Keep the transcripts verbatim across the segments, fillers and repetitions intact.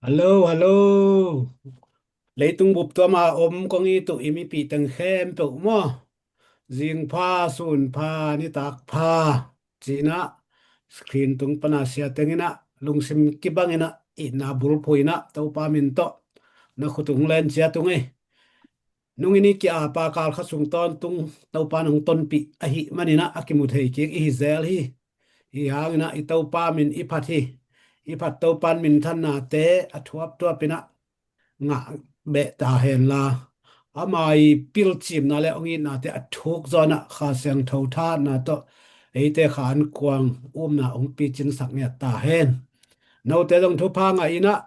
Hallo, hallo. Leitung bup tuama om kong it uh i mipi teng khempeuh maw? Zingpha, sunpha, nitak pha ci-in ah screen tung pana sia teng in ah lungsim kibang in ah itna bulphuh in ah Topa min tawh na khut ung len ciat ung ei. Nung in i ki-apa kalkhat sung tawntung Topa nong tonpih ahih manin ah a kimu thei kik i hi zel hi. Hi hangin ah i Topa min i phat hi. I phat Topa minthannate a thuapthuap in ah ngah beh ta hen la, ama i pilcimna le hong itnate a thuk zaw in ah Kha Siangtho thahatna tawh eite Kha An Kuang umna hong picinsak ngiat ta hen. Note zong thupha ngah in ah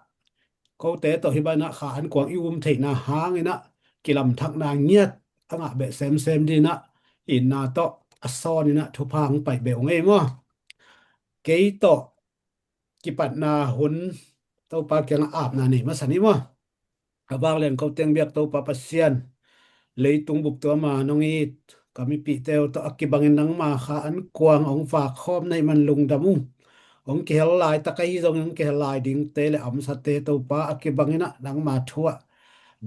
kote tawh hih bangin ah Kha An Kuang i um theihna hangin ah kilamthakna ngiat a ngah beh semsem dingin ah itna tawh a sawn in ah thupha hong paih beh ung ei maw? Kei tawh kipatna hun Topa kiangah apna nei masa ni maw? A vanglian ko teng biak Topa Pasian, leitung bup tuama nong it ka mipihte uh tawh a kibangin nangma Kha An Kuang hong vak khawm na hih man lungdam ung. Hong kihel laitak ahi zongin hong kihel lai dingte le a omsate Topa a kibangin ah nangma thu ah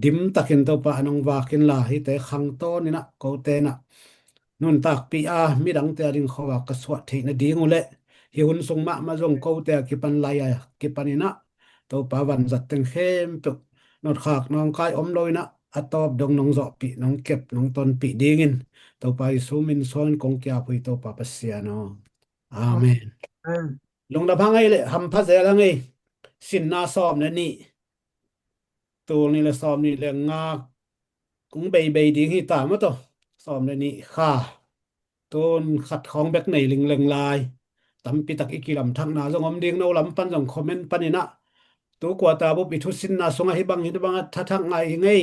dimtakin Topa an hong vak inla hihte khangtawn in ah kote in ah nuntakpih a midangte a ding khuavak ka suah theih nading uh leh hih hun sung mahmah zong kote a kipan lai a kipan in ah Topa vanzat teng khempeuh notkhak nawngkai om lo in ah a tawp dong nong zawhpih, nong kep, nong tonpih dingin Topa Jesu min suangin kong ki-ap uh hi Topa Pasian aw. Amen. Amen. Lungdam hang ei le hampha zel hang ei. Sinna sawm le nih, tul nih le sawm nih le nga kong beibei ding hi ta maw taw. Sawm le nih kha. Tun khat khawng bek nei lingleng lai. Tampi tak i kilamthakna zong om ding, no lam pan zong comment pan in ah tu kuata bup i thusinna sungah hih bang hih bang a thathak ngai hi ngei,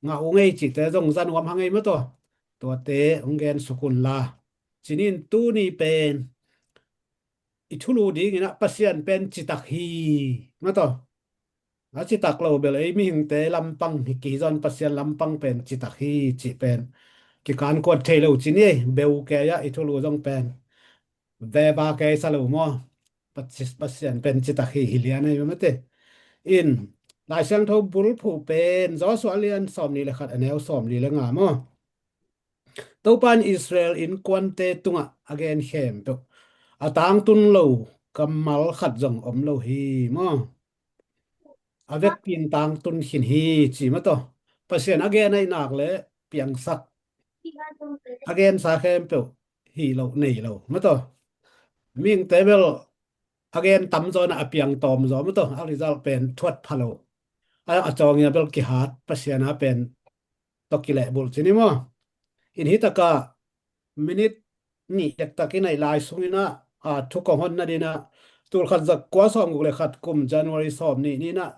ngah uh ngei cihte zong za nuam hang ei maw taw. Tuate hong gen suk un la. Ci ni in tuni pen i thulu dingin ah Pasian pen citak hi maw taw. A citak lo bel ei mihingte lampang hi kei zong Pasian lampang pen citak hi cih pen kikan kuat thei lo ci ni ei. Beu kei ah i thulu zong pen veva kei sa lo maw? Pasi-, Pasian pen citak hi hi lian ei mate. In Lai Siangtho bulphuh pen Joshua lian sawm nih le khat a neu sawm nih le nga maw? Topa in Israel innkuante tungah a gen khempeuh a tangtun lo kammal khat zong om lo hi maw? A vekpi in tangtun khin hi ci maw taw. Pasian a gen ahih nak le piangsak a gensa khempeuh hih lo nei lo maw taw. Mihingte bel a gen tam zaw in ah a piang tawm zaw maw taw. A result pen thuat pha lo. A, a cawng in ah bel kihat, Pasian a pen tawh kilehbulh ci ni maw? In hi takah minute nih dektak i neih lai sungin ah, a, thu kong hon nadingin ah, tul khat za kua sawm guk le khat kum January sawm nih ni in ah,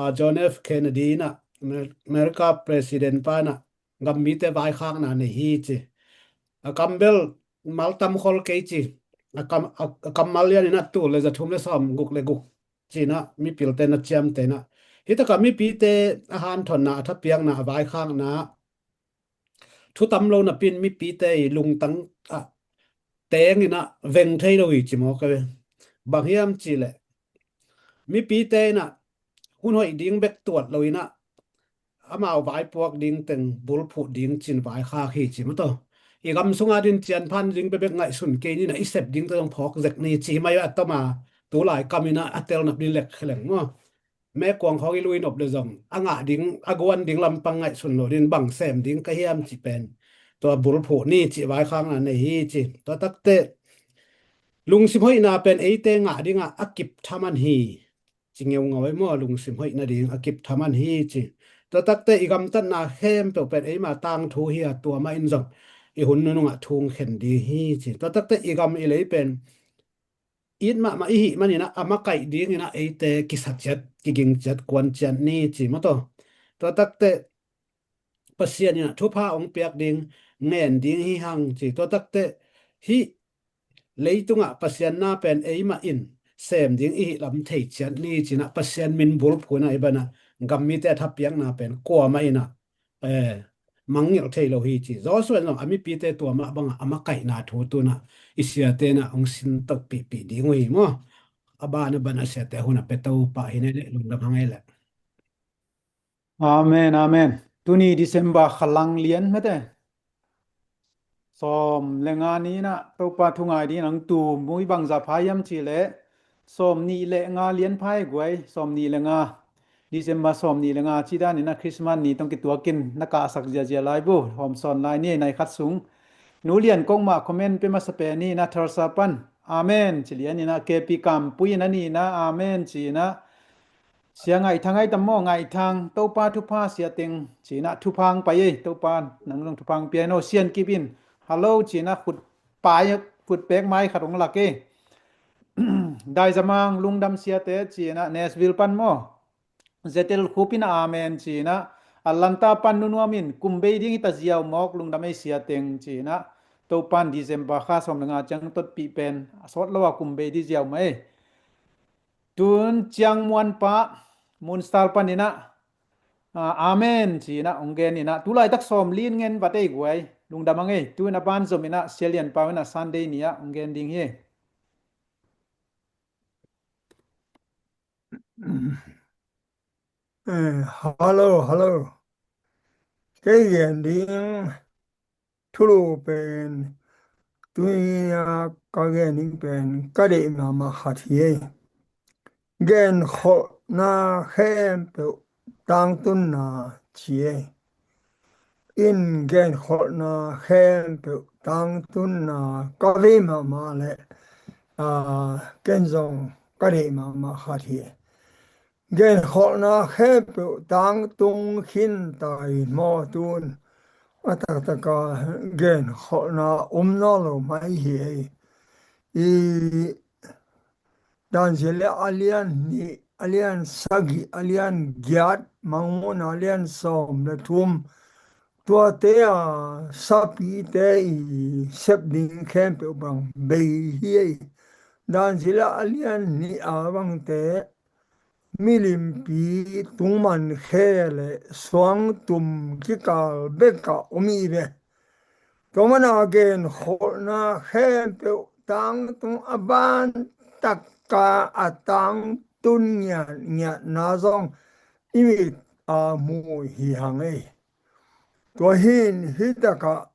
a, John F Kennedy in ah, Amer-, America President pa in ah gam mite vaikhakna nei hi ci. A kam bel mal tam khol kei ci. A kam, a, a kammal lian in ah tul le za thum le sawm guk le guk ci in ah mipilte na ciamteh in ah. Hi takah mipite a hanthotna, a thapiakna, a vaikhakna thu tam lo napi in mipite i lungtang ah teng in ah veng thei lo hi ci maw ka ve. Bang hiam cih leh mipite in ah hun hoih ding bek tuat lo in ah amau vaipuak ding teng bulphuh ding ci in vaikhak hi ci maw taw. I gam sungah ding cian phan ding bekbek ngaihsun kei ni in ah i sep ding tawh zong phawk zek ni ci mai a tom a, tu lai kam in ah a tel nop ding lek kheleng maw? Mekuang khawng i lui nop le zong a ngah ding, a guan ding lampang ngaihsun lo ding, bang sem ding ka hiam cih pen tua bulphuh ni cih vaikhakna nei hi ci. Tua takteh lungsim hoihna pen eite ngah dingah a kip thaman hi ci ngeungau ei maw? Lungsim hoih nading a kip thaman hi ci. Tua takteh i gamtatna khempeuh pen eima tangthu hi a, tua mah in zong i hun nunungah thu hong khen ding hi ci. Tua takteh i gam i lei pen it mahmah i hih manin ah a makaih dingin ah eite kisa ciat, kiging ciat, kuan ciat ni ci maw taw. Tua takteh Pasian in ah thupha hong piak ding, ngen ding hi hang ci. Tua takteh hih leitungah Pasian na pen eimah in sem ding i hih lam thei ciat ni ci in ah Pasian min bulphuh in ah i ban ah gam mite a thapiakna pen kuamah in ah, eh, mangngilh thei lo hi ci. Joshua in zong a mipite tua mah bangah a makaihna thu tu in ah i siate in ah hong sin tokpihpih ding uh hi maw? a ban a ban a siate hun a pia Topa hi ne le lungdam hang ei le. Amen, amen. Tuni December kha lang lian mate. Sawm le nga ni inah Topa thu ngai dingin ang tum mui bangza pha hiam cih leh sawm nih le nga lian pha hi guai, sawm nih le nga. December sawm nih le nga ci dan inah Christmas ni tawng kituakin na kahsak ziazia lai bu, hawm sawn lai ni nai khat sung. Nu Lian Kong mah comment pia masa pen ni inah Tharsa pan. Amen ci lian inah K P Kampui inah ni inah amen ci inah. Sia Ngaihthang ai tam maw, Ngaihthang, Topa thupha sia teng, ci inah thupha ang pai ei, Topa nang zong thupha ang pia ei no, Sian Kip in, hello, ci inah khut pai, khut pek mai khat hong lak ei. Daizamang lungdam siate, ci inah Nashville pan maw. Zetel Khup inah amen, ci inah Atlanta pan Nu Nuam in, kum bei ding hi ta ziau mawk, lungdam ei sia teng, ci inah Topan December kha sawm le nga ciang totpih pen a sawt lo a kum bei ding ziau mah ei. Tun Ciang Muan pa Munstal pan inah, ah, amen ci inah hong gen inah, tu laitak sawm li in ngen vat ei guai, lungdam ang ei. Tun a ban zom inah Sia Lian Pau inah Sunday ni ah hong gen ding hi. Eh, hello, hello. Kei gen ding thulu pen, tuni a ka gen ding pen ka deih mahmah khat hi ei. Genkholhna khempeuh tangtunna ci ei. In genkholhna khempeuh tangtunna ka vei mahmah le, ah, ken zong ka deih mahmah khat hi ei. Genkholhna khempeuh tangtung khin ta hi maw tun. A taktaka genkholhna om nawn lo mai hi ei. I Daniel a lian nih, a lian sagih, a lian giat, Mangmuhna a lian sawm le thum. Tuate a sapite i sep ding khempeuh bang bei hi ei. Daniel a lian nih a bangte milimpi tungman khe le suangtum kikal bekah om hi ve. Tua mana genkholhna khempeuh tangtung a ban taka a tangtun ngiatngiatna zong i mit a mu hi hang ei. Tua hin hi takah,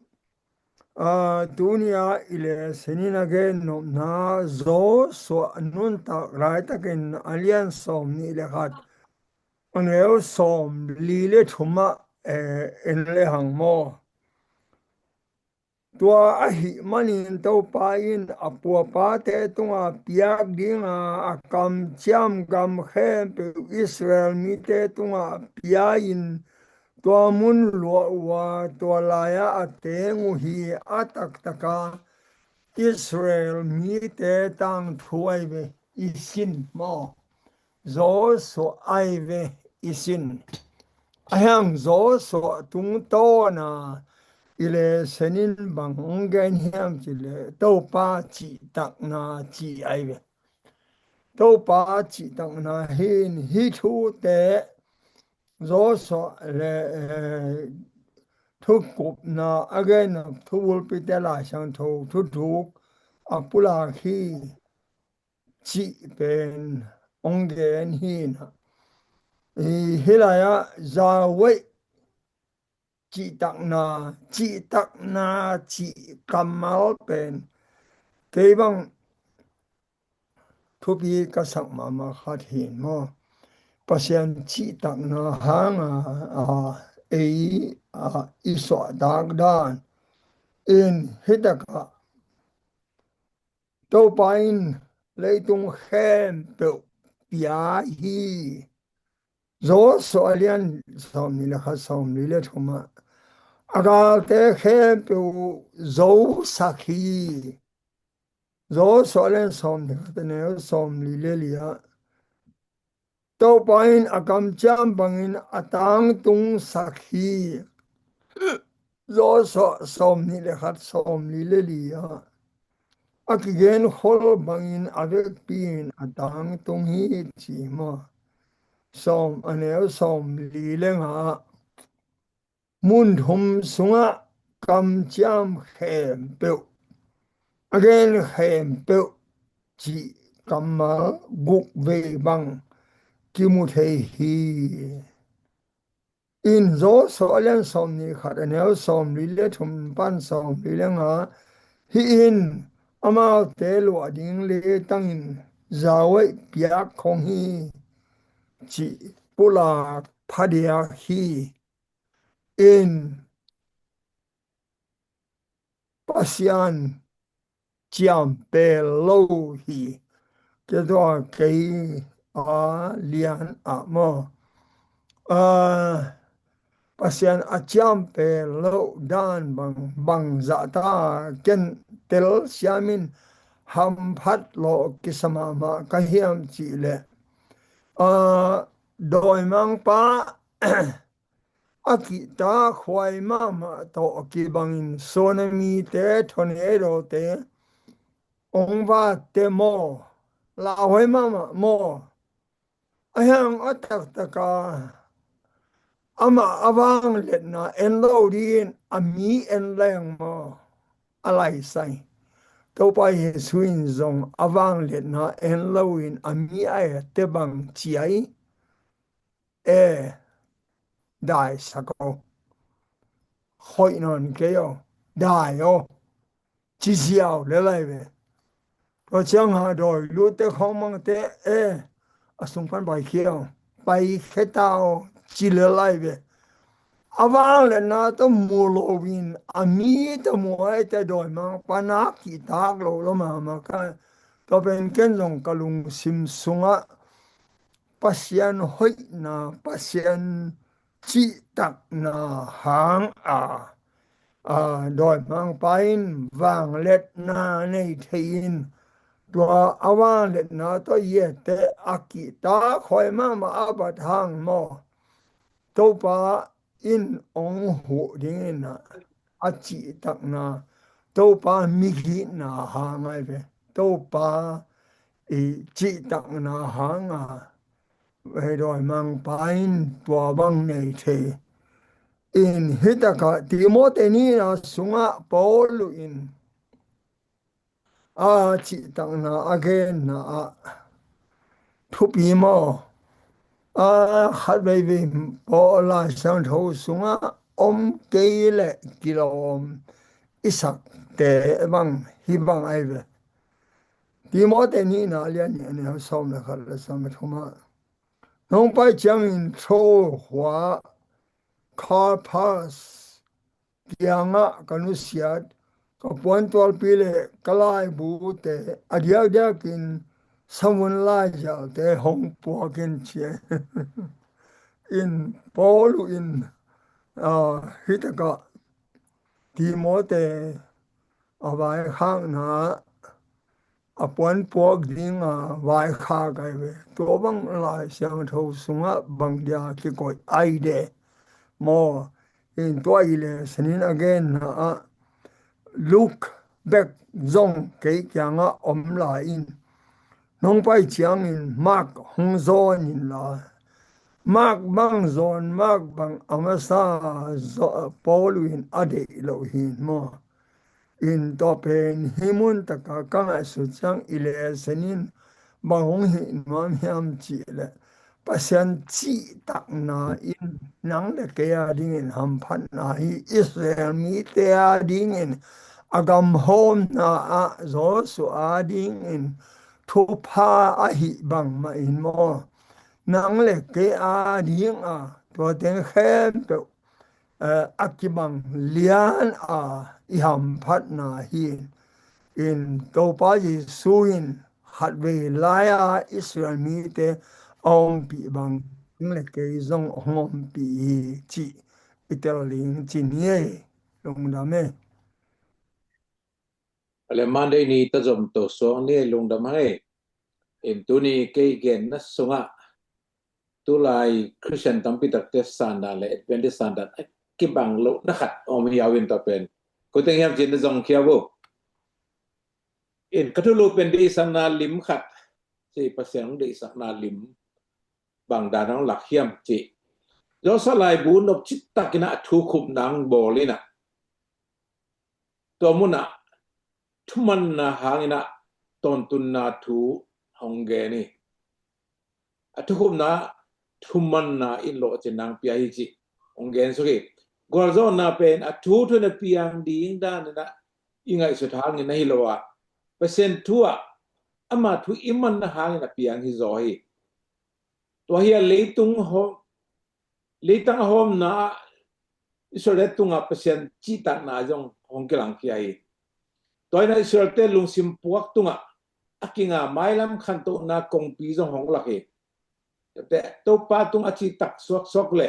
ah, tunia i le senin a gen nopna Joshua nuntak laitakin a lian sawm nih le khat, a neu sawm li le thumah, eh, en le hang maw. Tua ahih manin Topa in a puapate tunga piak dinga a kamciam gam khempeuh Israel mite tunga pia-in tua mun luah uh a tua lai-ah a teng uh hi. A taktaka Israel mite tangthu ai ve i sin maw? Joshua ai ve i sin. A hiang Joshua tungtawna i le senin bang hong gen hiam cih le Topa cihtakna cih ai ve. Topa cihtakna hin hih thute Joshua le, eh, thukupna a genna thubulpite Lai Siangtho thuthuk a pulak hi cih pen hong gen hi na. I hih lai-ah Yahweh cihtakna, cihtakna cih kammal pen kei bang thupi ka sak mahmah khat hi maw. Pasian cihtakna hanga, a, ei, a, i suahtak dan in hi takah Topa in leitung khempeuh pia hi. Joshua lian sawm nih le khat, sawm li le thumah a galte khempeuh zosak hi. Joshua lian sawm nih le khat, a neu sawm li le li-ah Topa in a kamciam bangin a tangtungsak hi. Joshua sawm nih le khat, sawm li le li-ah a kigenkhol bangin a vekpi-in a tangtung hi ci maw. Sawm, a neu sawm li le nga-ah mun thum sungah kamciam khempeuh, a gen khempeuh cih kammal guk vei bang kimu thei hi. In Joshua a lian sawmnih khat a neu sawmli le thum pan sawmli le nga, hih in amaute luah ding le tangin zaweih piak khong hi, cih pulak phadiak hi. In Pasian ciam pel lo hi. Kei tua kei a lian ah maw, a, Pasian a ciam pel lo dan bang, bang zahta ken telsiamin hamphat lawh kisa mahmah ka hiam cihleh, a, dawimangpa a kihtakhuai mahmah tawh kibangin tsunamite, tornadote, ong vatte maw, lauhuai mahmah maw, a hiang a taktaka amah a vangliatna en lo dingin a mi en leng maw, a laisai. Topa Jesu in zong a vangliatna en loin a mi a ette bang ciai. E, daisak o, hoih nawn kei o, dai o, ci ziau le lai ve. Tua ciang ha dawi lute khawng mangte, e, a sung pan paikhia o, paikhia ta o, ci le lai ve. A vangliatna tawh mu loin a mi tawh mu a ette dawimangpa na kihtak lo lo mahmah ka. Tua pen ken zong ka lungsim sungah Pasian hoihna, Pasian cihtakna hanga, a, dawimangpa in vangliatna nei thei in, tua a vangliatna tawh i ette a kihtakhuai mahmah a bat hang maw, Topa in ong huh dingin a, a cihtakna, Topa migitna hang ai ve. Topa i cihtakna hanga, hei dawimangpa in tua bang nei thei. In hitakah Timote nihna sungah Paul in a cihtakna a genna ah thupi maw, a khat veivei Paul Lai Siangtho sungah om kei leh kilawm i sakte bang hi bang ai ve. Timote nihna a lian nih a neu sawm le khat le sawm le thumah, nong pai ciangin Troas khua Karpas kiangah ka nusiat, ka puantualpi le ka laibute a diakdiakin savun laizialte hong puak in ci. In Paul in, a, hitakah Timote a vaikhakna a puanpuak dinga vaikhak ai ve. Tua bang Lai Siangtho sungah bang dia kikoih ai de maw. In tua i le sanin a genna ah Luke bek zong kei kiangah om lai in, nong pai ciangin Mark hong zawn in la, Mark bang zawn, Mark bang a masa zaw, Paul in a deih loh hi maw. In tua pen hi mun taka ka ngaihsut ciang i le sanin bang hong hih nuam hiam cihleh, Pasian cihtakna in nang le kei a dingin hamphatna hi. Israel mite a dingin a gamhawmna ah Joshua a dingin thupha ahih bangmah in maw, nang le kei a dinga tua teng khempeuh, eh, a kibang lian a i hamphatna hi. In Topa Jesu in khatvei lai-a Israel mite a ompih bang nang le kei zong hong ompih hi cih i tel ding ci ni ei. Lungdam ei. Ale Monday ni ta zom to suang ni ei, lungdam hang ei. In tuni kei genna sungah tulai Christian tampi takte sandan le Adventist sandan a kibang lohna khat om hi a, uh, in tua pen koi teng hiam cih na zong khia uh. In ka thulu pen deihsakna lim khat ci, Pasian hong deihsakna lim bang dan hong lak hiam cih, Joshua laibu nop citakin a thu khupna hong bawl in a, tua munah thumanna hangin a tawntunna thu hong gen hi. A thukhupna thumanna in lawhcinna hong pia hi cih hong gen suk hi. Gualzawhna pen a thu thuin a piang ding dan in ah i ngaihsut hangin ahi lo a, Pasian thu ah ama thu i manna hangin a piang hi zaw hi. Tua hi a leitung hawm, leitang a hawmna ah Israel tungah Pasian cihtakna zong hong kilangkhia hi. Tua in ah Israelte lungsim puak tungah a kinga mailam khantohna kongpi zong hong lak hi. Tua te Topa tung a cihtak suaksuak le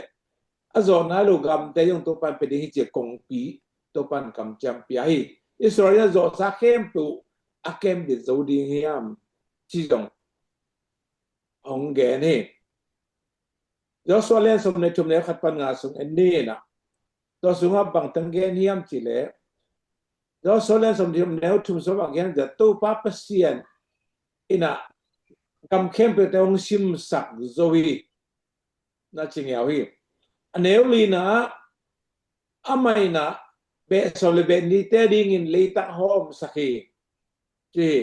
a zawh nai lo gamte zong Topa in pia ding hi ci a kongpi Topa in kamciam pia hi. Israel in a zawhsa khempeuh a kembit zo ding hiam ci zong hong gen hi. Joshua lian sawm le thum neu khat pan nga sung en ni in ah, tua sungah bang teng gen hiam cih leh, Joshua lian sawm le thum neu thum sungah bang gen hiam cih leh, Topa Pasian in ah gam khempeuhte hong simsak zo hi, na ci ngiau hi. A neu lina ah, amah in ah beh sawm le beh nite dingin leitang hawmsak hi, ci hi.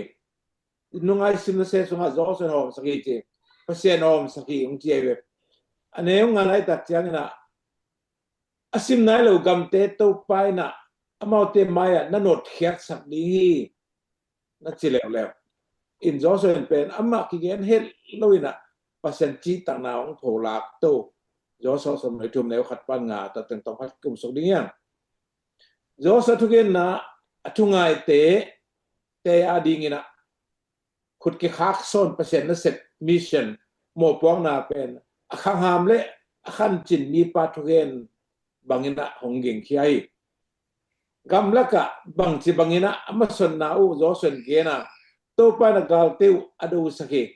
Nungai simna se sungah Joshua in hawmsak hi ci, Pasian hawmsak hi hong ci hi ve. A neu ngana i tak ciangin ah, a sim nai lo gamte Topa in ah amaute mai-ah na nawtkhiatsak ding hi, na ci leuleu. In Joshua in pen amah kigen het lo in ah Pasian cihtakna hong pholak to. Joshua sawm le thum neu khat pan nga, tua teng tawm khat kumsuk ding hiam. Joshua thugenna a thungaite te a dingin ah khut kikhak sawn Pasian nasep mission mawhpuakna pen a khangham le a khancin mipa thugen bangin ah hong gengkhia hi. Gamlakah bangci bangin ah a masuanna uh Joshua in gen a, Topa in a galte uh a dosak hi.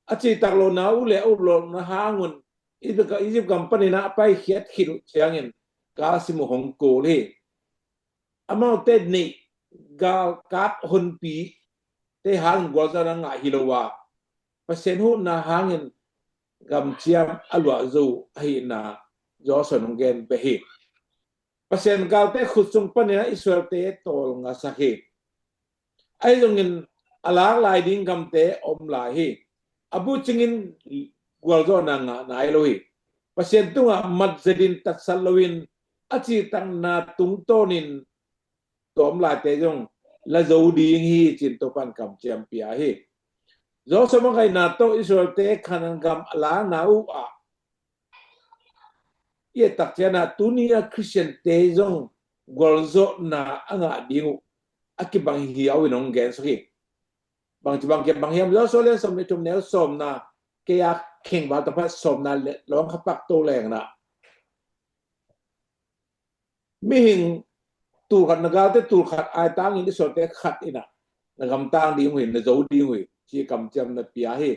A cihtak lohna uh le a up lohna hangun Egypt, Egypt gam panin ah a paikhiat khit uh ciangin galsim uh hong kul hi. Amaute neih galkap honpite hangin gualzawhna ngah hi lo a, Pasian huhna hangin gamciam a luah zo ahihna Joshua in hong gen beh hi. Pasian galte khut sung panin ah Israelte tawlngasak hi. Ahi zongin a lak lai ding gamte om lai hi. A bucingin gualzawhna ngah nai lo hi. Pasian tungah matzetin tatsat loin a cihtakna tungtawnin tua om laite zong la zo ding hi ci-in Topa in kamciam pia hi. Joshua makaihna tawh Israelte Kanaan gam a lakna uh ah i et tak ciangin ah tuni a Khristiante zong gualzawhna a ngah ding uh a kibang hiau in hong gen suk hi. Bangci bang kibang hiam? Joshua lian sawm le thum neu sawmna, kei a khengval tawh phat sawmna le lawng kha pak to leng in ah, mihing tul khat, na galte tul khat aitangin Israelte khat in ah na gam tang ding uh hi, na zo ding uh hi ci kamciam na pia hi.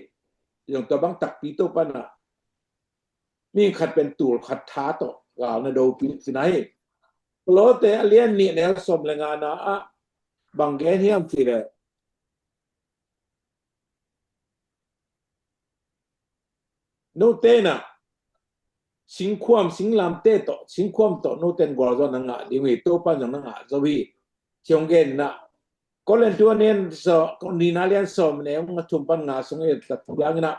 Zong tua bang takpi Topa in ah mihing khat pen tul khat tha tawh gal na dopih cihna hi. Kolose a lian nih neu sawm le ngana ah bang gen hiam cih leh, note in ah singkhuam singlamteh tawh, singkhuam tawh note in gualzawhna ngah ding uh hi, Topa in zong na ngah zo hi ci hong gen in ah, Korin thu a nihna lian sawm neu nga thum pan nga sung i et tak ciangin ah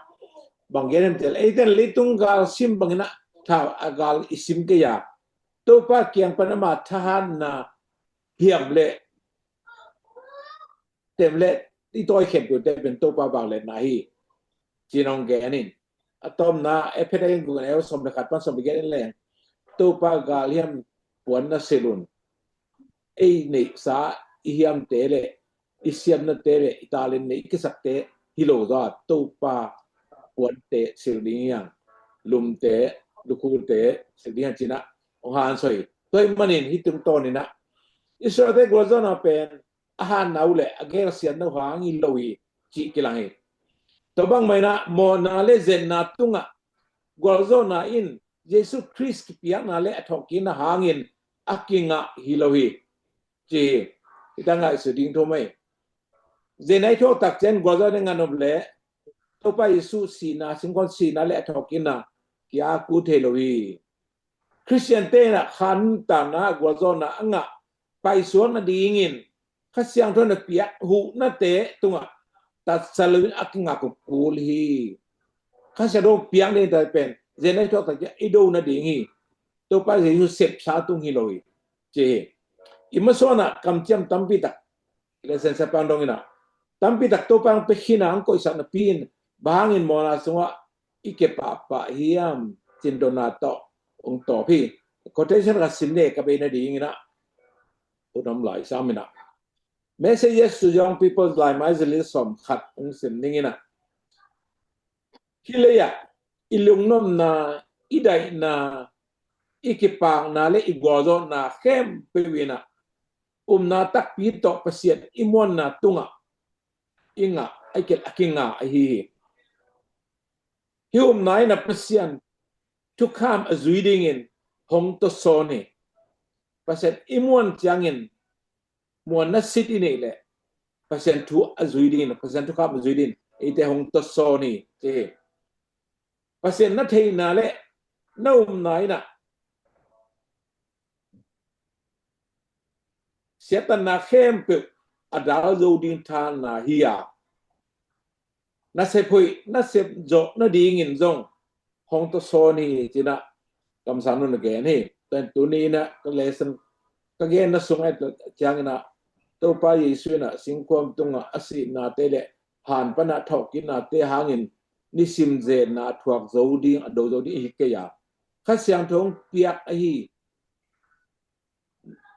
bang gen hiam cih leh, eite in leitung galsim bangin ah tha a gal i sim kei a, Topa kiang pan ama thahatna hiam le tem le i tawi khempeuhte pen Topa vangliatna hi ci-in hong gen in. A tawpna Efesa lian guk neu sawm le khat pan sawm le giat en leng, Topa galhiam puanna silh un. Ei neihsa, i hiamte le i siamnate le i talent le i kisakte hi lo zaw a, Topa puante silh ding hi hang, lumte, lukhulte silh ding hi hang ci-in ah hong hanthawn hi. Tua ahih manin hih tungtawnin ah Israelte gualzawhna pen a hatna uh le a gelsiatna uh hang hi lo hi cih kilang hi. Tua bangmah in ah mawhna le zenna tungah gualzawhna in Jesu Khrist kipiakna le a thawhkikna hangin a kingah hi lo hi ci hi. Hih tangah i sut ding thu mai. Zenna i thuak tak ciang gualzawhna i ngah nop leh Topa Jesu sihna, singkhuam sihna le a thawhkikna kia kul thei lo hi. Khristiante in ah kha nuntakna gualzawhna a ngah paisuak nadingin Kha Siangtho in a piak huhnate tungah tatsa loin a kingak uh kul hi. Kha Siangtho piang ding ta pen zen a i thuak tak ciang i do nading hi. Topa Jesu sepsa tung hi lo hi, ci hi. I masuanah kamciam tampi tak, i Laisiangtho siapa dong inah tampi tak Topa hong pia khin a hong koihsak napi in bang hangin mawhna sungah i kipahpah hiam, cindonna tawh hong tawp hi. Quotation khat sim ni, ka bei nading inah, ut om lai sam inah, Messages to Young People, Lai Mai Zali sawm khat hong sim ning inah, hih lei-ah i lungnopna, i daihna, i kipakna le i gualzawhna khempeuh inah upna takpi tawh Pasian i muanna tungah i ngah, a kingah ahi hi. Hih upna inah Pasian thukham a zui dingin hong tawsawn hi. Pasian i muan ciangin muanna sit i neih leh Pasian thu a zui dingin, Pasian thukham a zui dingin eite hong tawsawn hi, ci hi. Pasian na theihna le na upna inah siatanna khempeuh a dal zo ding thahatna hi a, na sep hoih, na sep zawh nadingin zong hong tawsawn hi, ci inah kamsang nung a gen hi. Tua in tuni inah ka lesson, ka genna sungah ciang inah Topa Jesu inah singkhuam tungah a sihnate le han panah thawhkiknate hangin nisim zenna a thuak zo ding, a do zo ding i hi kei a, Kha Siangtho hong piak ahi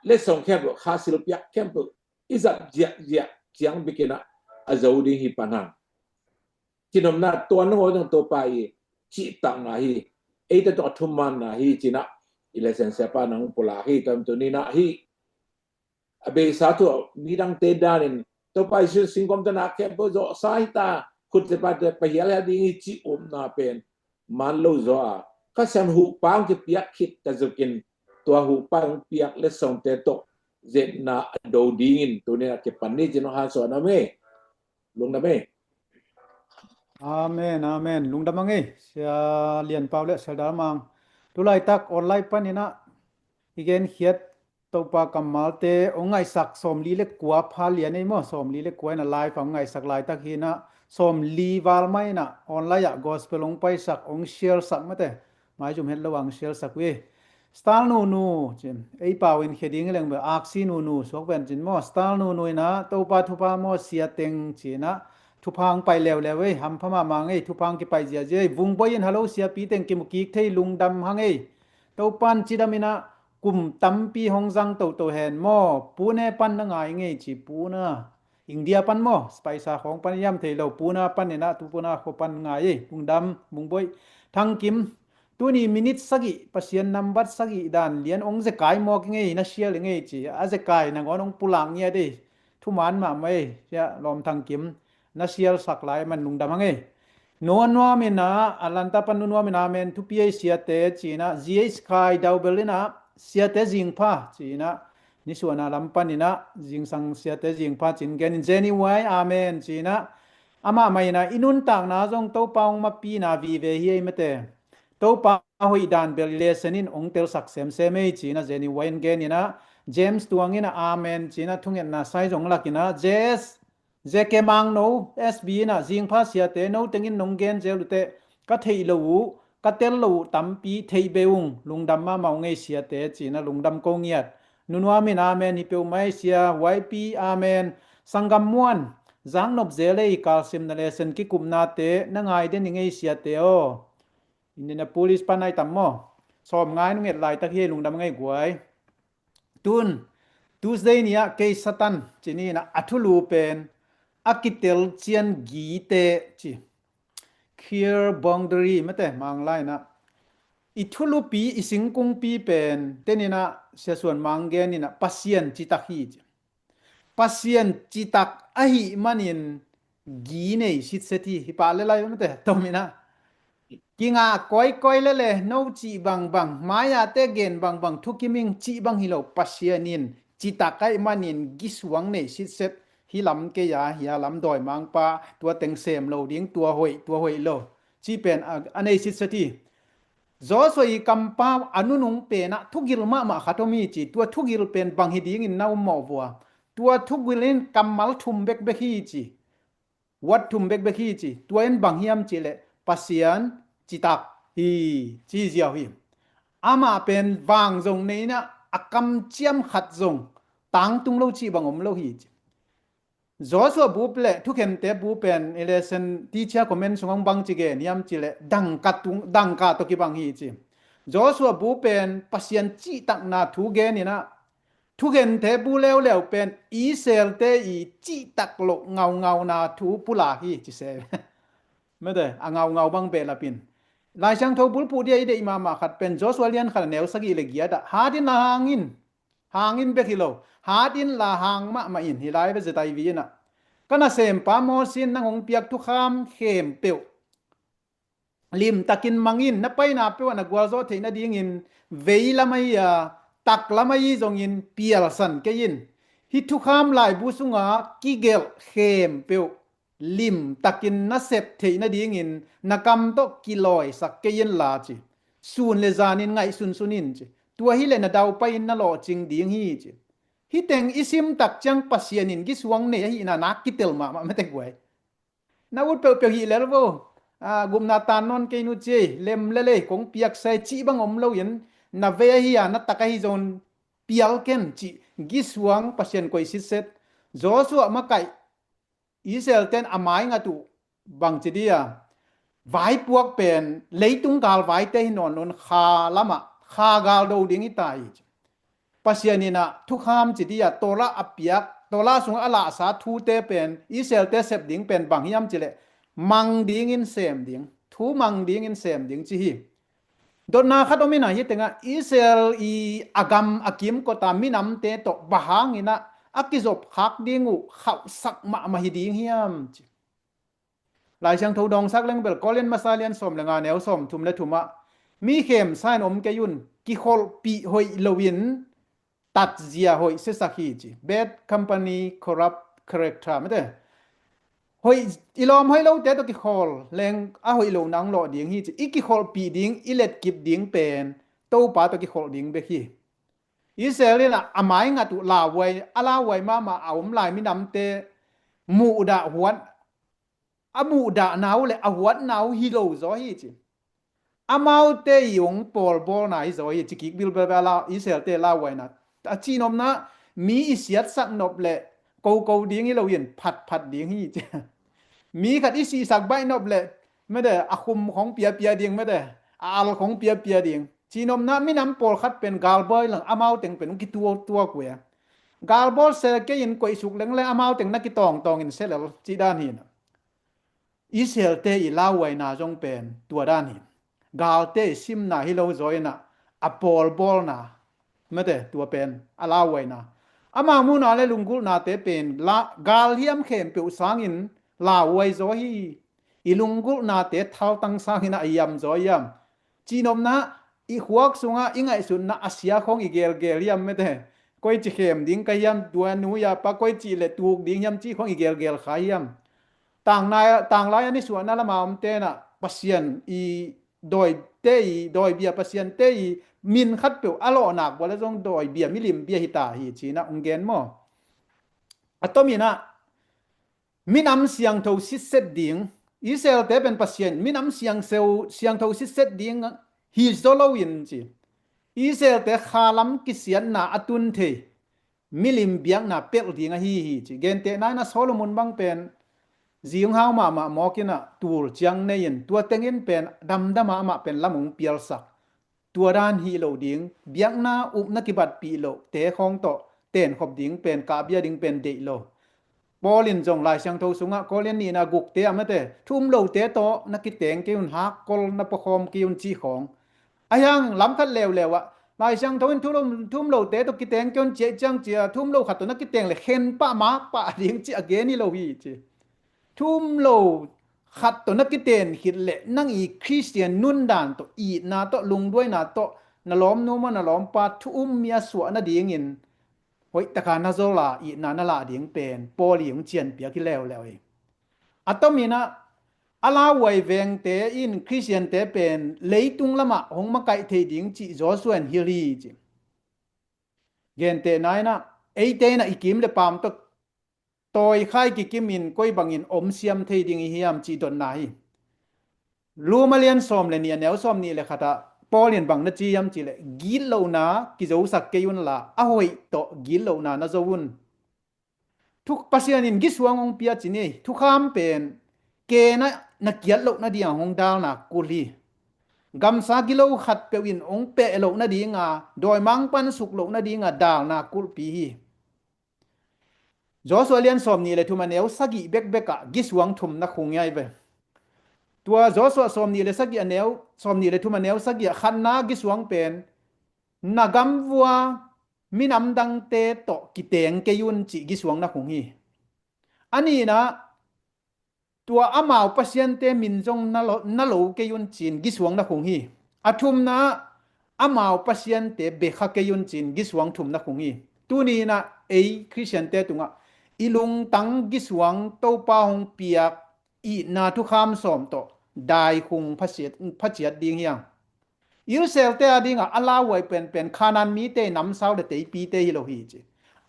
letsong khempeuh, Kha Sil piak khempeuh i zat ziahziah ciang bek inah a zo ding hi pan hang. Cinopna tuan nangawn zong Topa i cihtakna hi, eite tawh a thumanna hi, ci inah i Laisiangtho siapa nang pulak hi. Tua in tuni inah hih a beisa thu a midangte danin Topa Jesu singkhuam tana khempeuh zawhsa hi ta, khut le pate pahial hial ding hi, ci upna pen man lo zaw a, Kha Siangtho huhpa hong kipiak khit ta zukin tua huhpa hong piak letsongte tawh zetna a do dingin tuni inah kipan ni, ci in hong hansuah na me. Lungdam e. Amen, amen. Lungdam a ngei Sia Lian Pau le Sia Dal Mang. Tu laitak online pan inah i genkhiat Topa kammalte hong ngaihsak sawmli le kua pha lian ei maw, sawmli le kua inah live a hong ngaihsak laitak hi inah, sawmli val mah inah online ah gospel hong paisak, hong share sak mate, maizum het lo a hong share sak uh hi. Star Nunu, ci in, ei pau in khia ding hi leng bel Aksi Nunu suak ven cin maw, Star Nunu inah Topa thupha maw sia teng, ci inah thupha hong pai leuleu ei, hampha mahmah ngei, thupha hong kipai ziahziah ei. Vungboi in, hello siapi teng, kimu kik thei, lungdam hang ei. Topa in cidam inah kum tampi hong zang toto hen maw, Pune pan na ngai ngei ci, Pune, India pan maw, paisa khawng pan hiam thei lo, Pune pan inah, tu Pune khua pan ngai ei, lungdam Vungboi. Thang Kim, tuni minute sagih, Pasian nambat sagih dan lian hong zekai mawk i ngei, na share i ngei ci, a zekai nangawn hong pulak ngiat ei, thuman mahmah ei, sia lawm Thang Kim, na share sak lai man lungdam hang ei. Nu Nuam inah, Atlanta pan Nu Nuam inah, amen, thupi ei siate, ci inah, G H Khai Daubel inah, siate zingpha, ci inah, nisuahna lam pan inah, zingsang siate zingpha, ci in gen in, Jenny Wai, amen, ci inah, amah mah inah, i nuntakna zong Topa hong mapihna vive hi ei mate. Topa hoih dan bel lesson in hong telsak semsem ei, ci inah Jenny Wai in gen inah, James Tuang inah, amen, ci inah, thungetna sai zong lak inah, Jess, J K Mangno, S B inah, zingpha siate, no tengin nong gen zel uh teh, ka theih loh uh, ka tel loh uh tampi theih be ung, lungdam mahmah ung ei siate, ci inah lungdam ko ngiat. Nu Nuam in, amen, hi peuhmah ei sia, Y P, amen. Sanggam Muan, zaknop zel ei, kalsimna lesson kikupnate na ngai den i ngei siate aw. Indianapolis pan ai tam maw. Sawm ngai nung et laitak hi ei, lungdam ngei guai. Tun, Tuesday ni-ah kei Satan ci ni inah a thulu pen a kitel cian gite ci. Clear boundary mate Manglai inah. I thulupi, i singkungpi pen, ten inah Sia Suan Mang gen inah Pasian citak hi ci. Pasian citak ahih manin gi nei sitset hi, hi pah le lai mate, tom inah. Kingah kawikawi lele, no cih bangbang, mai-ah te gen bangbang, thukim ing cih bang hi lo, Pasian in citak ahih manin gisuang nei sitset hi lam kei a, hi a lam dawimangpa, tua teng sem lo ding, tua hoih, tua hoih lo, cih pen a, a nei sitset hi. Joshua i kampau a nunung penah thugil mahmah khat om hi ci, tua thugil pen bang hi dingin na um mawh vua. Tua thugil in kammal thum bekbek hi ci. Wat thum bekbek hi ci. Tua in bang hiam cih leh Pasian citak hi, ci ziau hi. Amah pen vang zong nei inah a kamciam khat zong tangtung lo cih bang om lo hi ci. Joshua bu le thukhente bu pen i lesson teacher comment sungah bang ci gen hiam cih leh dangka tung, dangka tawh kibang hi ci. Joshua bu pen Pasian cihtakna thu gen inah thukhente bu leuleu pen Israelte i cihtak loh ngaungauna thu pulak hi ci se. Mete, a ngaungau bang behlap in. Lai Siangtho bulphuh dia i deih mahmah khat pen Joshua lian khat a neu sagih le giat ah, hat in la hang in. Hang in bek hi lo, hat in la hang mahmah in, hi lai ve zetai vi inah. Ka nasempa Moses in nang hong piak thukham khempeuh limtakin mang in, na paina peuh ah na gualzawh theih nadingin vei lam ahi a, tak lam ahi zongin pialsan kei in. Hih thukham laibu sunga kigelh khempeuh limtakin na sep theih nadingin na kam tawh kilawisak kei in la ci. Sun le zanin ngaihsunsun in ci. Tua hileh na daupai in na lawhcing ding hi ci. Hih teng i sim tak ciang Pasian in gisuang nei ahihna nak kitel mahmah mete guai. Na ut peuhpeuh hih lel vo. A, gupna tan nawn kei nu ci ei, lem lel ei, kong piaksa ei cih bang om loin, na vei ahi a, na tak ahi zong pial ken cih gisuang Pasian koih sitset. Joshua makaih Israel ten a maingat uh bangci dia, vaipuak pen leitung galvaite hi nawn lo in kha lamah kha gal do ding hi ta hi ci. Pasian inah thukham ci dia Torah a piak, Torah sungah a lahsa thute pen Israelte sep ding pen bang hiam cih leh mang dingin sem ding, thu mang dingin sem ding ci hi. Dotna khat om inah hih tengah Israel i a gam a kimkot a minamte tawh bang hang inah a kizopkhak ding uh khauhsak mahmah hi ding hiam ci. Lai Siangtho dawngsak leng bel Korin masa lian sawm le nga neu sawm thum le thum ah, mi khemsa in om kei un, kikholhpih hoih loin tatzia hoih siasak hi ci. Bad company corrupt character mete. Hoih, i lawm hoih lote tawh kikhawl leng a hoih lo nang lawh ding hi ci. I kikholhpih ding, i letkip ding pen Topa tawh kikholh ding bek hi. Israel in a maingat uh lauhuai, a lauhuai mahmah a om lai minamte muhdah huat, a muhdahna uh le a huatna uh hi lo zaw hi ci. Amaute i hong pawlbawlna hi zaw hi ci kik bilbel ve a la Israelte lauhuaina. A cihnopna mi i siatsak nop le koko ding hi loin phatphat ding hi ci. Mi khat i sihsak baih nop le mete a khum khong piapia ding mete a al khong piapia ding. Cihnopna minam pawlkhat pen galbawl lang amau teng pen hong kituaktuak uh e. Galbawl se kei in koihsuk leng le amau teng na kitawngtawng in se lel cih dan hi na. Israelte i lauhuaina zong pen tua dan hi. Galte i simna hi lo zaw inah a pawlbawlna mete tua pen a lauhuaina. Amau muhna le lunggulhnate pen la, galhiam khempeuh sangin lauhuai zaw hi. I lunggulhnate thaltang sangin a hiam zaw hiam. Cihnopna i khuak sungah i ngaihsutna a sia khong i gelgel hiam mete. Koici khem ding ka hiam, tua nu ya pa koici le tuk ding hiam cih khong i gelgel kha hiam. Tanglai, tanglai a nisuahna lama omte na Pasian i dawite i, dawibia Pasiante i min khatpeuh a lawhnak bual a zong dawibia milim bia hi ta hi ci-in ah hong gen maw? A tomin ah minam siangtho sitset ding, Israelte pen Pasian minam siangtho, siangtho sitset ding hi zaw loin ci. Israelte khalam kisiatna a tun thei milim biakna pelh ding ahi hi ci. Gentehna in ah Solomon bang pen zi hong hau mahmah mawk in ah tul ciang nei in tua teng in pen damdam a amah pen lam hong pialsak. Tua dan hi lo ding, biakna upna kibatpih loh te khawng tawh tenkhop ding pen, kahbia ding pen deih lo. Paul in zong Lai Siangtho sungah Korin nihna gukte ah mate, thu um lote tawh na kiteng kei un, hakkol na puakhawm kei un cih khawng. Ahi hang lam khat leuleu ah Lai Siangtho in thu um, thu um lote tawh kiteng kei un ci ahih ciang cia, thu um lo khat tawh na kiteng le khen pah mak pah ding cih a gen hi lo hi ci. Thu um lo khat tawh na kiten khit leh nang i Khristian nundan tawh, itna tawh, lungduaina tawh, na lawmnu maw na lawmpa thu um mi a suah nadingin hoihtaka na zol a itna na lah ding pen Paul i hong cianpiak hi leuleu hi. A tomin ah a lauhuai vengte in Khristiante pen leitung lamah hong makaih theih ding cih Joshua in hilh hi ci. Gentehna in ah eite in ah i kim le paam tawh tawikhai kikimin koi bangin om siam thei ding i hiam cih dotna hi. Roma lian sawm le nih a neu sawm nih le khatah Paul in bang na ci hiam cih leh gitlohna kizosak kei unla a hoih tawh gitlohna na zo un. Thu Pasian in gisuang hong pia ci ni, thukham pen kei na na kiat loh nading a hong dalna kulh hi. Gamsa gilo khat peuh in hong peh loh nadinga dawimangpa suk loh nadinga dalna kulhpi hi. Joshua lian sawm nih le thum a neu sagih bekbek ah gisuang thum na khung hi ai ve. Tua Joshua sawm nih le sagih a neu sawm nih le thum a neu sagih ah khatna gisuang pen na gamvua minam dangte tawh kiteng kei un cih gisuang na khung hi. A nihna tua amau pasiante min zong na lo, na lo kei un cin gisuang na khung hi. A thumna amau pasiante bekha kei un cin gisuang thum na khung hi. Tuni inah ei Khristiante tungah i lungtang gisuang Topa hong piak itna thukham sawm tawh daikhung phaciat, phaciat ding hiang. Israelte a dingah a lauhuai penpen Khanaan mite i namsau le teipite hi lo hi ci.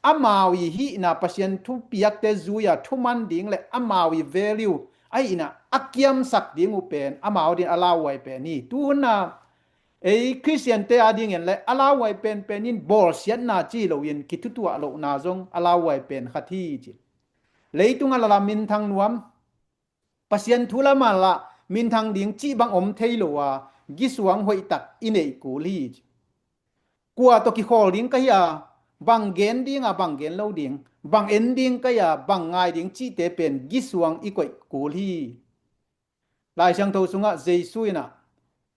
Amau i hihna Pasian thupiakte zui-a thuman ding le amau i value a hihna a kiamsak ding uh pen amau din a lauhuai pen hi. Tuhunna ei Khristiante a dingin le a lauhuai penpen in bawlsiatna ci loin kithutuah lohna zong a lauhuai pen khat hi ci. Leitungah lala minthang nuam Pasian thu lamah lah minthang ding cih bang om thei lo a gisuang hoihtak i neih kul hi. Kua tawh kikhawl ding ka hi a, bang gen ding a bang gen lo ding, bang en ding ka hi a bang ngai ding cihte pen gisuang i koih kul hi. Lai Siangtho sungah Jesu inah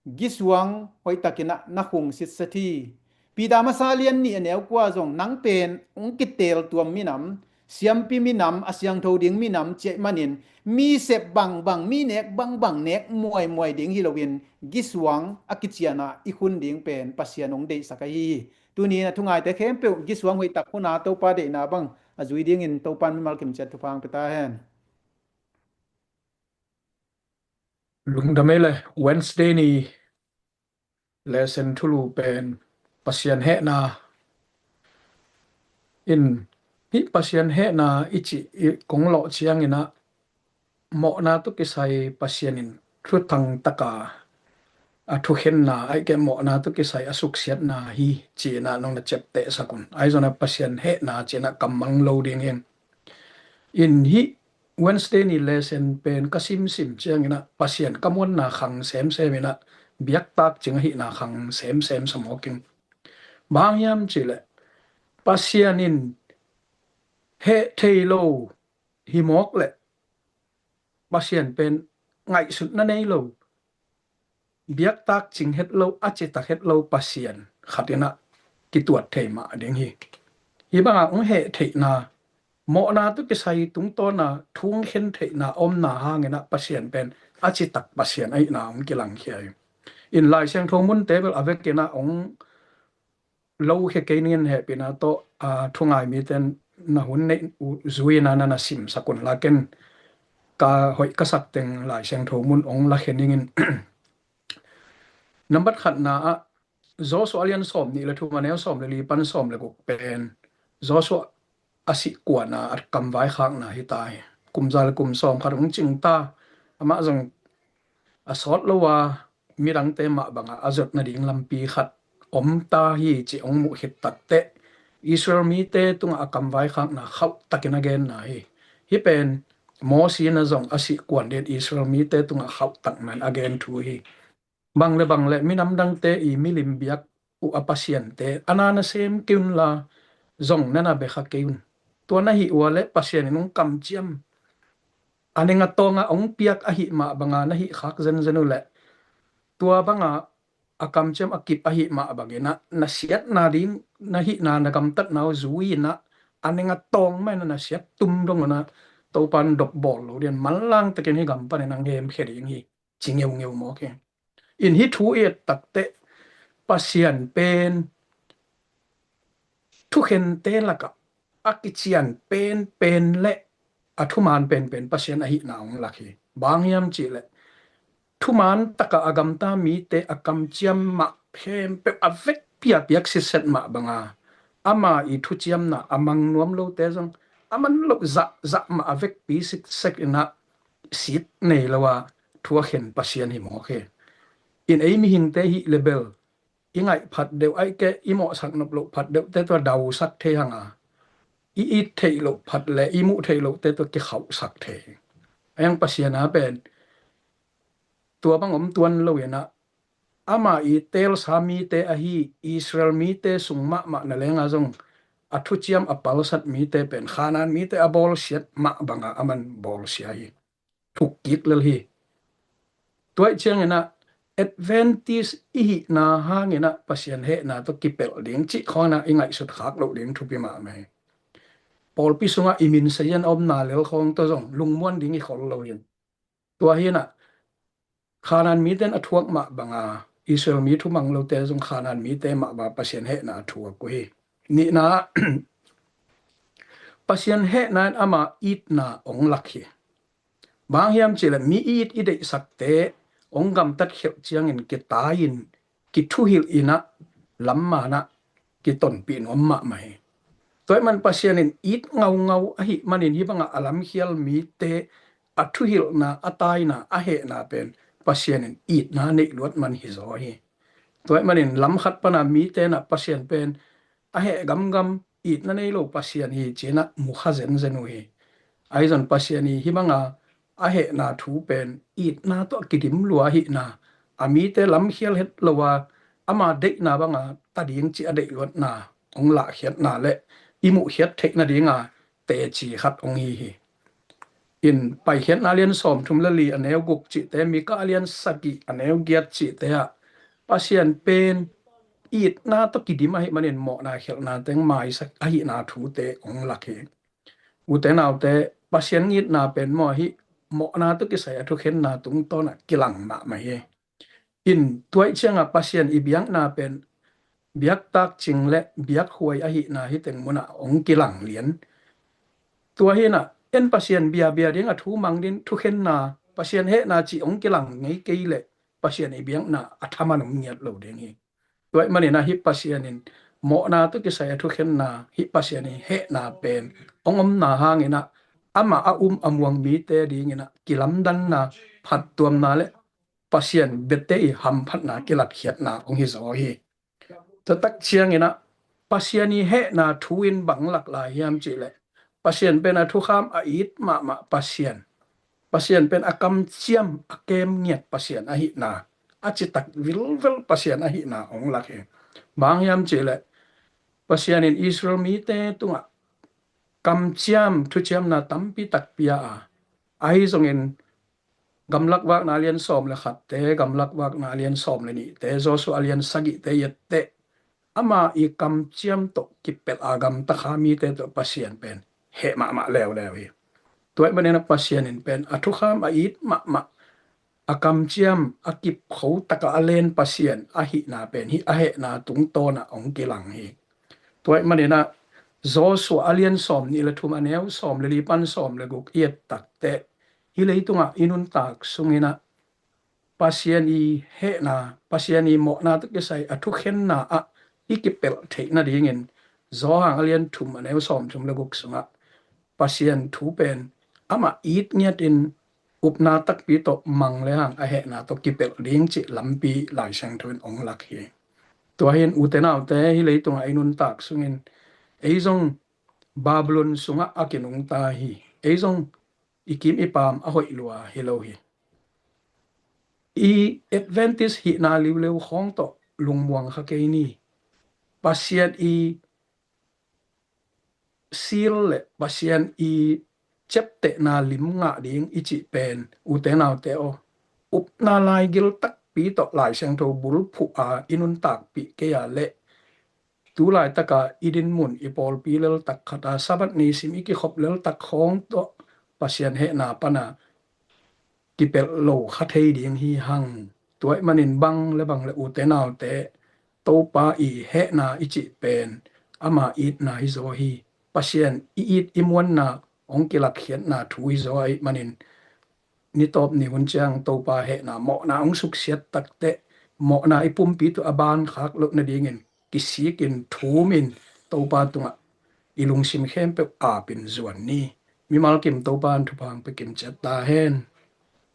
gisuang hoihtakin ah na khung sitset hi. Peter masa lian nih a neu kua zong nang pen hong kiteel tuam minam, siampi minam, a siangtho ding minam ci ahih manin mi sep bangbang, mi nek bangbang nek muaimuai ding hi loin gisuang a kician a i khun ding pen Pasian hong deihsak ahi hi. Tuni in a thungaite khempeuh gisuang hoihtak hun a Topa deihna bang a zui dingin Topa in mimal kimciat thupha hong pia ta hen. Lungdam ei le Wednesday ni lesson thulu pen Pasian hehna in, hih Pasian hehna i cih i kong lawh ciangin ah mawhna tawh kisai Pasian in thuthang taka a thukhenna, ahih keh mawhna tawh kisai a suksiatna hi ci-in ah nong na ciaptehsak un. Ahi zongin ah Pasian hehna ci-in ah kammal lo ding hi. In hih Wednesday ni lesson pen ka simsim ciangin ah Pasian ka muanna khang semsem in ah biaktak cing ahihna khang semsem sa mawk ing. Bang hiam cih leh Pasian in heh thei lo hi mawk leh Pasian pen ngaihsutna nei lo, biaktak cing het lo, a citak het lo Pasian khat in ah kituat thei mah ding hi. Hih bangah hong heh theihna, mawhna tawh kisai tungtawna thu hong khen theihna omna hangin ah Pasian pen a citak Pasian ahihna hong kilangkhia hi. In Lai Siangtho munte bel a vekin ah hong lo khia kei ning in hehpihna tawh, a, thungai mite in na hun neih uh zui-in ah na na simsak un la, ken ka hoih ka sak teng Lai Siangtho mun hong lakhia ning in. Nambat khatna ah Joshua a lian sawm nih le thum a neu sawm le li pan sawm le guk pen Joshua a sih kuana a kamvaikhakna hi ta hi. Kum za le kum sawm khat hong cing ta, amah zong a sawt lo a midangte mah bangah a zot nading lampi khat om ta hi cih hong muh khit takteh Israel mite tungah a kamvaikhakna khauhtakin a genna hi. Hih pen Mosi in a zong a sih kuan din Israel mite tungah khauhtak man a gen thu hi. Bang le bang le minam dangte i milim biak uh a pasiante a na na sem kei un la zong na na bekha kei un. Tua na hih uh a le Pasian in hong kamciam a neng a tawng a hong piak ahih mah banga na hih khak zenzen uh leh tua banga a kamciam a kip ahih mah bangin ah na siatna ding, na hihna, na gamtatna uh zui-in ah a neng a tawng mah in ah na siat tum dong un ah Topa in dop bawl lo ding, manlang takin hih gam panin hong hemkhia ding hi, ci ngeungeu mawk hi. In hih thu i et takteh Pasian pen thukhente lakah a kician penpen le a thuman penpen Pasian ahihna hong lak hi. Bang hiam cih leh thuman takah a gamta mite a kamciam mah khempeuh a vekpi a piak sitset mah banga ama i thuciamna a mang nuam lote zong a man loh zahzah mah a vekpi siksek in ah sit nei lo a thu a khen Pasian hi mawk hi. In ei mihingte hih le bel i ngaih phat deuh, ahih keh i mawhsak nop loh phat deuhte tua dausak thei hang a, i it theih loh phat le i muh theih lohte tua kikhauhsak thei hi. Ahi hang Pasian a pen tua bang om tuan lo in ah, ama i teelsa mite ahi Israel mite sung mahmah na leng a zong a thuciam a palsat mite pen Khanaan mite a bawlsiat mah bang a aman bawlsia hi. Thuk kik lel hi. Tua ahih ciangin ah Adventist i hihna hangin ah Pasian hehna tawh kipelh ding cih khawng in ah i ngaihsut khak loh ding thupi mahmah hi. Pawlpi sungah i min sazian a omna lel khawng tawh zong lungmuan ding i khol lo hi. Tua hi in ah Khanaan mite in a thuak mah bang a, Israel mi thumang lote zong Khanaan mite mah bang a Pasian hehna a thuak uh hi. Nihna ah Pasian hehna in ama itna hong lak hi. Bang hang hiam cih leh mi i it i deihsakte hong gamtat khialh ciangin kitai-in kithuhilh in ah lam man ah kitonpih nuam mahmah hi. Tua ahih man Pasian in it ngaungau ahih manin hih bang a a lamkhial mite a thuhilhna, a taina, a hehna pen Pasian in itna a neih luat man hi zaw hi. Tua ahih manin lam khat pan a mite in ah Pasian pen a heh gamgam, itna nei lo Pasian hi ci-in ah mu kha zenzen uh hi. Ahi zong Pasian i hih bang a a hehna thu pen itna tawh a kidim lua ahihna, a mite lamkhial het lo a ama deihna bang a ta ding cih a deih luatna hong lahkhiatna le i muhkhiat theih nading a teci khat hong hi hi. In Paikhiatna a lian sawmthum le li a neu guk cihte, Mika a lian sagih a neu giat cihte ah Pasian pen itna tawh kidim ahih manin mawhna khialhna teng maisak ahihna thute hong lak hi. Ute naute, Pasian itna pen maw hih mawhna tawh kisai a thukhenna tungtawn ah kilang mahmah hi. In tua ahih ciang a Pasian i biakna pen biaktak cing le biakhuai ahihna hih teng mun ah hong kilang lian. Tua hi in ah en Pasian biabia ding a thu mang ding thukhenna, Pasian hehna cih hong kilang ngei kei leh Pasian i biakna a thaman om ngiat lo ding hi. Tua ahih manin ah hih Pasian in mawhna tawh kisai a thukhenna, hih Pasian i hehna pen hong omna hangin ah amah a um a muang mite dingin ah kilamdanna, phattuamna le Pasian biate i hamphatna kilatkhiatna hong hi zaw hi. Tua tak ciangin ah Pasian i hehna thu in bang lak lai hiam cih leh Pasian pen a thukham a it mahmah Pasian, Pasian pen a kamciam a kem ngiat Pasian ahihna, a citak vilvel Pasian ahihna hong lak hi. Bang hang hiam cih leh Pasian in Israel mite tungah kamciam thuciamna tampi tak pia a, ahi zongin Gamlak Vakna a lian sawm le khatte, Gamlak Vakna a lian sawm le nihte, Joshua a lian sagihte i et teh ama i kamciam tawh kipelh a gamta kha mite tawh Pasian pen heh mahmah leuleu hi. Tua ahih manin ah Pasian in pen a thukham a it mahmah, a kamciam a kipkho tak a a len Pasian ahihna pen hih a hehna tungtawn ah hong kilang hi. Tua ahih manin ah Joshua a lian sawm nih le thum a neu sawm le li pan sawm le guk i et tak teh, hih leitungah i nuntak sungin ah Pasian i hehna, Pasian i mawhna tawh kisai a thukhenna ah i kipelh theih nadingin Johan a lian thum a neu sawmthum le guk sungah Pasian thu pen amah it ngiatin upna takpi tawh mang le hang a hehna tawh kipelh ding cih lampi Lai Siangtho in hong lak hi. Tua hi in ute naute, hih leitungah i nuntak sungin ei zong Babylon sungah a kinungta hi. Ei zong i kim i paam a hoih lua hi lo hi. I Adventist hihna liuleu khawng tawh lungmuang kha kei ni. Pasian i seal le Pasian i ciaptehna lim ngah ding i cih pen, ute naute aw, upna laigil takpi tawh Lai Siangtho bulphuh a i nuntakpih kei a leh tu laitaka i dinmun, i pawlpi leltak khat a Sabbath nisim i kikhop leltak khawng tawh Pasian hehna pana kipelh lo kha thei ding hi hang. Tua ahih manin bang le bang le ute naute, Topa i hehna i cih pen ama itna hi zaw hi. Pasian i it i muanna hong kilatkhiatna thu hi zaw ahih manin nitawp ni hun ciang Topa hehna mawhna hong suksiat tak teh mawhna i pumpi tawh a ban khak loh nadingin kisikin thumin Topa tungah i lungsim khempeuh apin zuan ni. Mimal kim Topan thupha hong pia kim ciat ta hen.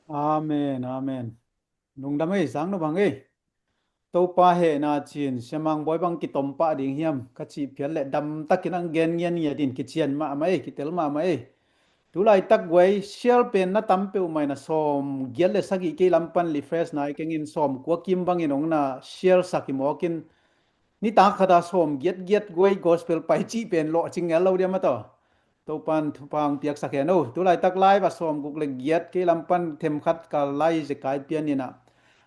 Amen, amen. Lungdam ei, sang no bang ei. Topa hehna cin, Sia Mang Bawi bang kitom pah ding hiam, ka cih phial leh damtakin ang gen ngian ngiat in, kician mahmah ei, kitel mahmah ei. Tulaitak guai, share pen na tam peuhmah in a, sawm giat le sagih kei lam pan refresh nai keng in, sawm kua kim bangin hong na share sak hi mawk in, nitak khat a sawm giat giat guai gospel pai cih pen lawhcing ngel lo diam a taw. Topan thupha hong piaksak hen o. Tulaitak live a sawm guk le giat kei lam pan themkhat ka lai zekai pian in a,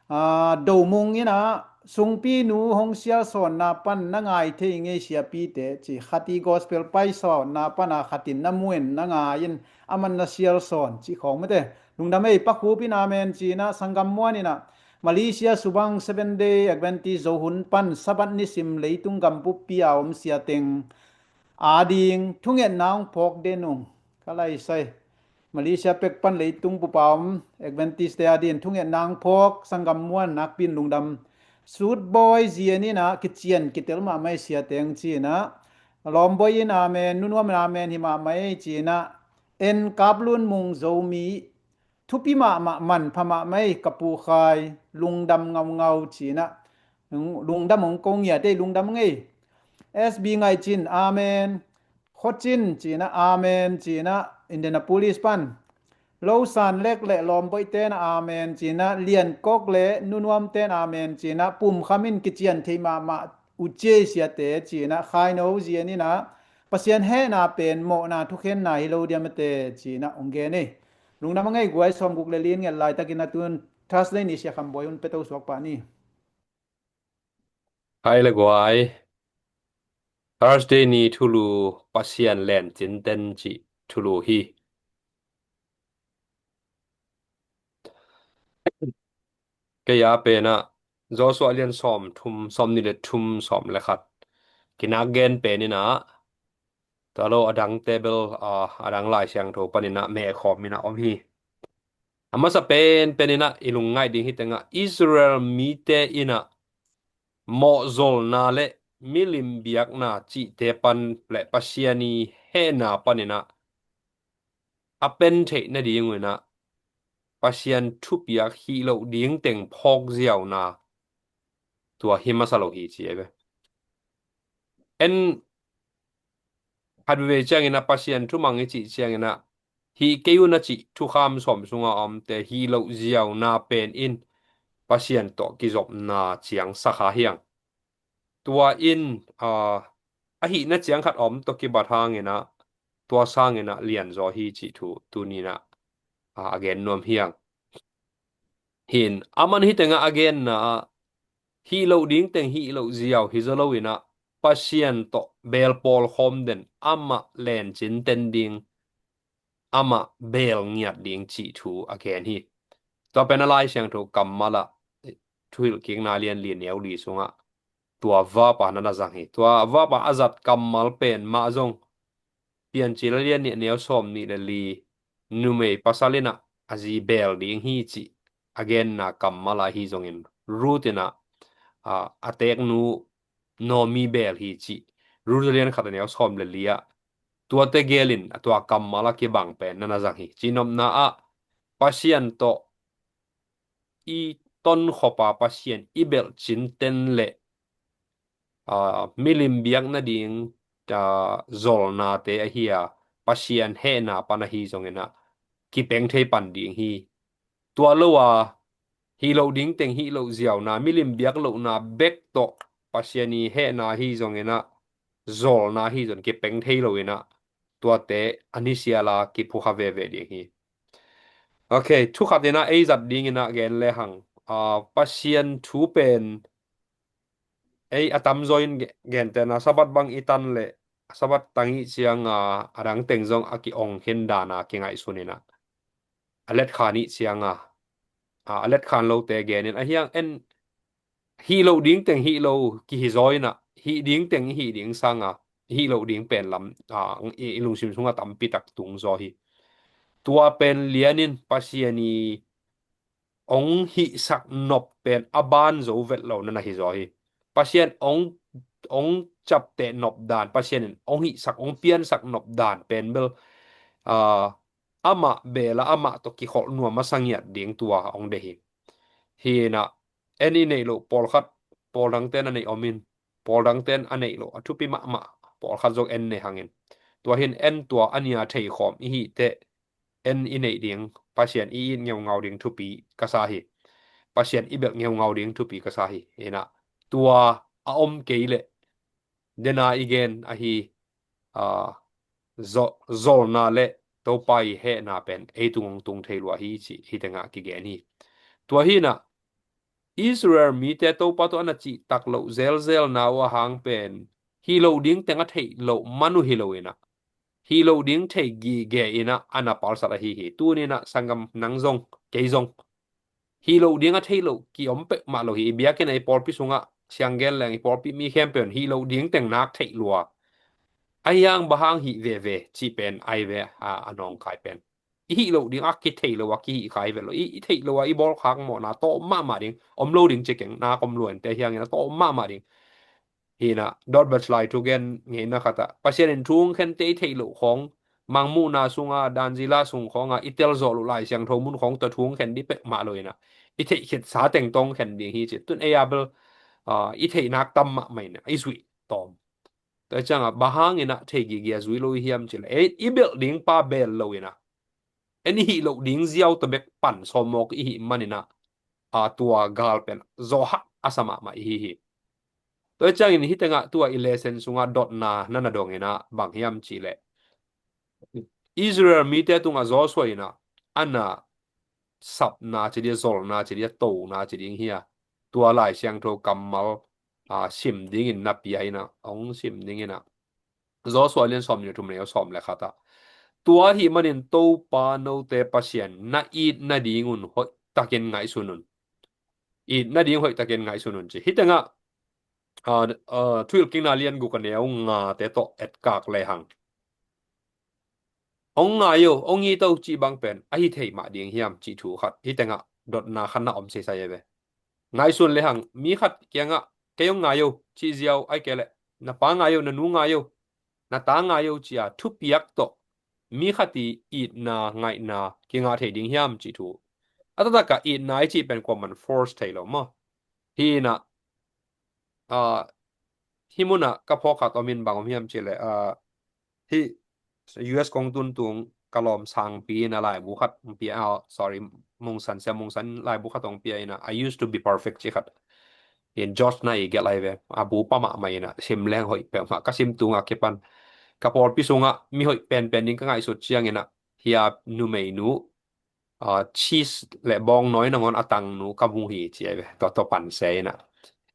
a, Domung in a, sungpi nu hong share sawnna pan na ngai thei ngei siapite ci, khat i gospel pai sawnna pan a khat in na mu in na ngai in, aman na share sawn ci khawng mate. Lungdam ei, Pa Khup in amen ci in a, Sanggam Muan in a, Malaysia Subang Seven Day Adventist Zo hun pan Sabbath nisim leitung gam buppi a om sia teng ading thungetna hong phawk den ung. Ka lai sai. Malaysia pek pan leitung bup a om Adventist te ading thungetna hong phawk, Sanggam Muan nakpi in lungdam. Sut Bawi Zian in a, kician kitel mahmah ei sia teng ci in a, Lawm Bawi in amen, Nu Nuam in amen hi mahmah ei ci in a, En Kap Lun Mung Zomi, thupi mahmah, manpha mahmah ei, ka Pu Khai, lungdam ngaungau ci in a, lungdam hong ko ngiat ei, lungdam ngei. S B Ngaih Cin, amen. Khaw Cin ci in a, amen ci in a, Indianapolis pan. Lo San Lek le Lawm Bawi ten amen ci in a, Lian Kok le Nu Nuam ten amen ci in a, Pum Kham in kician thei mahmah, U Cia siate ci in a, Khai No Zian in a, Pasian hehna pen mawhna thukhenna hi lo diam a te ci in a hong gen ei. Lungdam a ngei guai, sawm guk le li in nget laitakin a tun Thursday ni Sia Kham Bawi hun pia to suak pah ni. Hai le guai. Thursday ni thulu Pasian len cinten cih thulu hi. Kei a pen a Joshua lian sawm thum, sawm nih le thum, sawm le khat. Kinak gen pen in a, tua lo a dang table, a, a dang Lai Siangtho pan in a mehkhawm in a om hi. A masa pen pen in a i lungngaih ding hi teng a, Israel mite in a mawhzolna le milim biakna cihte pan le Pasian i hehna pan in a a pen theih nading un a Pasian thupiak hih loh ding teng phawk ziauna tua hi masa lo hi ci ei ve. En khat veve ciangin a Pasian thumang i cih ciangin a hih kei un a cih thukham sawm sunga omte hih loh ziauna pen in Pasian tawh kizopna ciang sakha hiang. Tua in, a, a hihna ciang khat om tawh kibat hangin a, tua sangin a lianzaw hi cih thu tunin a, a, a gen nuam hiang. Hin, aman hi teng a a genna a, hih loh ding teng hih loh ziau hi zaw lo in a, Pasian tawh beel pawl khawm den, amah len cinten ding, amah beel ngiat ding cih thu a gen hi. Tua pen a Lai Siangtho kammal a, Thuhilhkikna lian li neu li sungah tua vapa na na zang hi. Tua vapa a zat kammal pen mah zong Piancil a lian nih neu sawm nih le li, numei pasal in a a zi beel ding hi cih a genna kammal ahi zongin Ruth in a, a, a teknu Naomi beel hi cih Ruth a lian khat a neu sawm le li ah tuate gelin a tua kammal a kibang pen na na zang hi. Cihnopna ah Pasian tawh i tonkhop a Pasian i belh cinten le, a, milim biak nading, a, zolnate ahi a, Pasian hehna pan ahi zongin a kipeng thei pan ding hi. Tua lo a hih loh ding teng hih loh ziauna, milim biak lohna bek tawh Pasian i hehna ahi zongin a zolna ahi zong kipeng thei lo in a tuate a nisial a kiphukha veve ding hi. Ok, thu khat in a ei zat ding in a gen le hang, a, Pasian thu pen ei a tamzaw in ge-, gentehna Sabbath bang i tan le Sabbath tang i ciang a, a dang teng zong a ki-ong khin dan a kingaihsun in a, a letkhan i ciang a, a, a letkhan lote gen in a hiang en hih loh ding teng hih lo kihi zaw in a, hih ding teng i hih ding sang a, hih loh ding pen lam, a, i, i lungsim sungah tampi tak tung zaw hi. Tua pen lian in Pasian i ong hihsak nop pen a ban zo vet lo na na hi zaw hi. Pasian ong, hong ciapteh nop dan, Pasian in hong hihsak, hong piansak nop dan pen bel, ah, amah bel a amah tawh kikholh nuam a sangiat ding tua hong deih hi. Hi inah, en i neih loh pawlkhat, pawl dangte in a neih om in, pawl dangte in a neih loh a thupi mahmah pawlkhat zong en nei hangin, tua hi in en tua a nia theikhawm i hih teh, en i neih ding, Pasian i it ngeungau ding thupi ka sa hi. Pasian i belh ngeungau ding thupi ka sa hi. Hi inah, tua a om kei leh, dena i gen ahi, ah, zo-, zolna le Topa i hehna pen ei tung hong tung thei lua hi cih hi tengah kigen hi. Tua hi inah, Israel mite Topa tawh a na cihtak loh zelzelna uh a hang pen, hih loh ding teng a theih loh man uh hi lo inah, hih loh ding thei gige inah a na palsat ahi hi. Tuni inah sanggam, nang zong, kei zong, hih loh ding a theih loh ki om peuhmah lo hi. I biakinn ah, i pawlpi sungah, siang gen leng i pawlpi mi khempeuh in hih loh ding teng nak theih lua. Ahi hang bang hang hih veve cih pen ai ve, a, a nawngkai pen. I hih loh ding a kithei lo a kihih kha hi vet lo. I, i theih lo a i bawlkhak mawhna tawm mahmah ding, om lo ding ci keng, nak om lua inteh, ahi hangin a tawm mahmah ding. Hi inah, Dawt Bachlai thugen ngeina khat ah, Pasian in thu hong khente i theih loh khawng, Mangmuhna sunga, Danzila sung khawnga i telzawh loh Lai Siangtho mun khawng tawh thu hong khen ding peuhmah lo inah, i theih khitsa teng tawh hong khen ding hi ci. Tun ei a bel, ah, i theih nak tam mahmah inah i zuih tawm. Tua ciangah bang hang inah thei gige a zui lo i hiam cih leh, ei, i belh ding pa bel lo inah, en i hih loh ding ziau tawh bek pan sawm mawk i hih man inah, a, tua gal pen zawhah a sa mahmah i hi hi. Tua ciangin hi tengah tua i lesson sungah dotna na na dong inah bang hiam cih leh, Israel mite tungah Joshua inah a na sapna ci ding, zolna ci ding, tona ci ding hi a, tua Lai Siangtho kammal, a, sim dingin na pia inah, hong sim ding inah, Joshua lian sawmnih le thum, neu sawm le khat ah, tua ahih manin Topa note Pasian na it nadingun hoihtakin ngaihsun un. It nading hoihtakin ngaihsun un ci. Hi tengah, a, a, Thuhilhkikna lian guk a neu ngate tawh etkak lehang, hong ngai o, hong it o cih bang pen ahi thei mah ding hiam cih thu khat hi tengah dotna khat na om seisai e ve. Ngaihsun lehang, mi khat kiangah kei hong ngai o cih ziau, ahih kei leh na pa ngai o, na nu ngai o, na ta ngai o ci a thupiak tawh mi khat i itna, ngaihna kingah thei ding hiam cih thu. A taktak ah itna i cih pen kuaman force thei lo maw. Hi inah, a, hih munah ka phawk khat om in, bang om hiam cih leh, a, hih U S kong tun tung ka lawm Sangpi in a laibu khat hong pia, a, sorry, Mungsan, Sia Mungsan laibu khat hong pia inah, I Used to Be Perfect cih khat. In George na i gelh ahi ve. A bu pa mahmah inah, sim leng hoih peuhmah, ka sim tungah kipan ka pawlpi sungah mi hoih penpen ding ka ngaihsut ciang inah, hia numeinu, a, cheese le bawngnawi nangawn a tangnu ka mu hi ci ahi ve. Tua tawh pan se inah,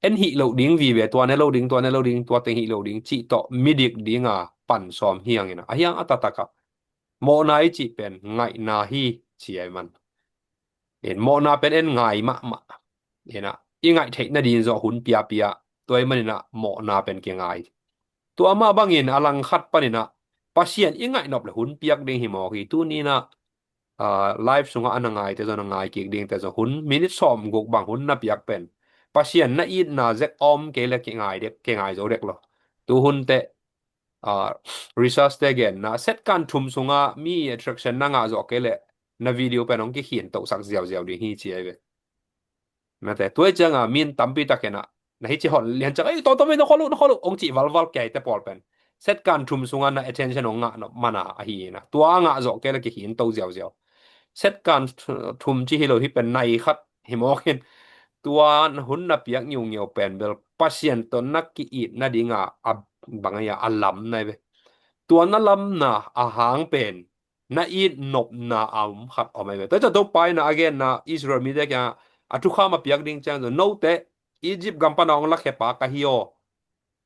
en hih loh ding vive, tua ne lo ding, tua ne lo ding, tua teng hih loh ding cih tawh midik dinga pan sawm hi hang inah, ahi hang a taktak ah mawhna i cih pen ngaihna hi ci ahi man. In mawhna pen en ngai mahmah inah, i ngaih theih nading zawh hun piapia, tua ahih man inah mawhna pen kingai. Tua mah bangin a langkhat pan inah Pasian i ngaih nop le hun piak ding hi mawk hi. Tuni inah, a, live sungah a na ngaite zong, na ngai kik dingte zong, hun minit sawm guk bang hun na piak pen Pasian na itna zek om kei le kingai dek, kingai zo dek lo. Tu hun teh, a, research te genna, second thum sungah mi attraction na ngah zawh kei leh na video pen hong kikhin tohsak ziauziau ding hi ci ahi ve. Mate, tua ciangah min tampi tak inah, na hi ci hon lian ciang, ei, tawmtawm in na kholh uh, na kholh uh, hong cih valval kei te pawl pen second thum sungah na attention hong ngah nop mana ahi inah, tua ngah zawh kei leh kikhin to ziauziau. Second thum ci hi lo, hih pen nai khat hi mawk in, tua hun na piak ngiungiau pen bel Pasian tawh na ki-it nadinga a bang ahi a, a lamna ahi ve. Tua na lamna a hang pen na it nopna a om khat om ahi ve. Tua ciang Topa inah a genna Israel mite kiangah a thukham a piak ding ciang zong, note Egypt gam pana hong lakhia pa ka hi aw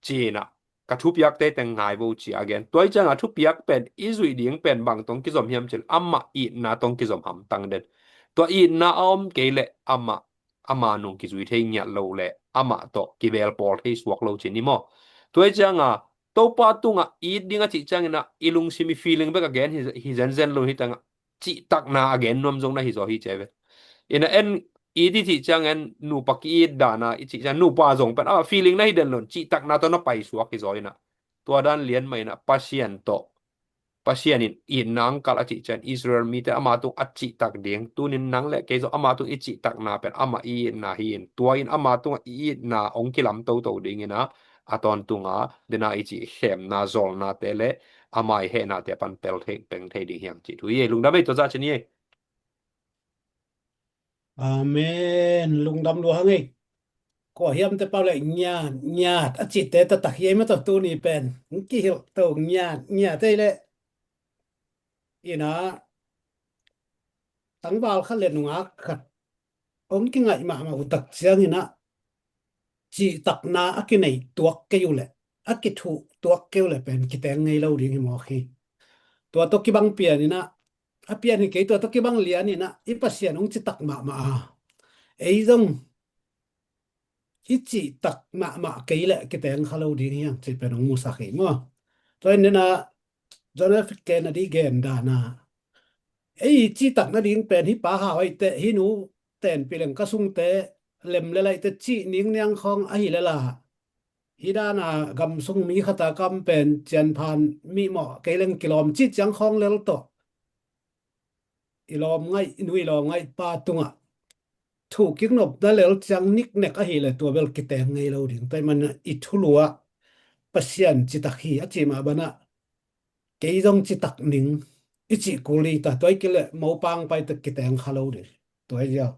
ci inah, ka thupiakte teng ngai vo ci a gen. Tua hi ciangah thupiak pen i zuih ding pen bang tawh hong kizom hiam cih leh amah itna tawh hong kizom hamtang den. Tua itna a om kei leh amah, ama nung kizui thei ngiat lo le amah tawh kibel pawl thei suak lo ci ni maw. Tua hi ciangah Topa tungah it ding a cih ciang inah i lungsim, i feeling bek a gen hi, hi zenzen lo, hi tengah cihtakna a gen nuam zong na hi zaw hi ci ahi ve. Inah en it i cih ciangin nupa ki-it dan a i cih ciang nupa zong pen ama feeling na hi den lo in, cihtakna tawh na paisuak hi zaw in ah. Tua dan lian mah in ah Pasian tawh, Pasian in itna ang kalh a cih ciang Israel mite ama tung a cihtak ding, tunin nang le kei zong ama tung i cihtakna pen ama i itna hi in, tua in ama tung a i itna hong kilam toto ding in ah, a tawntung a dena i cih khemna zolnate le ama i hehnate pan pel thei, peng thei ding hi hang cih thu hi. Lungdam ei, tua zah ci ni ei. Amen. Lungdam lua hang ei. Kua hiamte pau le ngiat ngiat a cihte taktak hi ei maw, tua tuni pen hong kihilh to ngiat ngiat ei le. In ah tangval khat le nungak khat hong kingaih mahmah uh tak ciangin ah cihtakna a kineih tuak kei uh leh, a kithuh tuak kei uh leh pen kiteng ngei lo ding hi mawk hi. Tua tawh kibang pian in ah, a pian hi kei, tua tawh kibang lian in ah i Pasian hong citak mahmah a, ei zong i cihtak mahmah kei leh kiteng kha lo ding hi hang cih pen hong musak hi maw. Tua in ah John F Kennedy gen dan a, ei cihtak nading pen hih pa hau ahih teh, hih nu tenpih leng ka sungte lem le laihte cih ningniang khawng ahi le la, hih dan a gam sung mi khat a kam pen cianphan mihmawh kei leng kilawm cih ciang khawng lel tawh i lawm ngaih nu, i lawm ngaih pa tungah thu kiknopna lel ciang niknek ahih leh tua bel kiteng ngei lo ding. Tua ahih manin ah i thulu ah Pasian citak hi a cih mah bang ah kei zong citak ning i cih kul hi ta, tua ahih kei leh mopang pai teh kiteng kha lo ding. Tua hi ziau.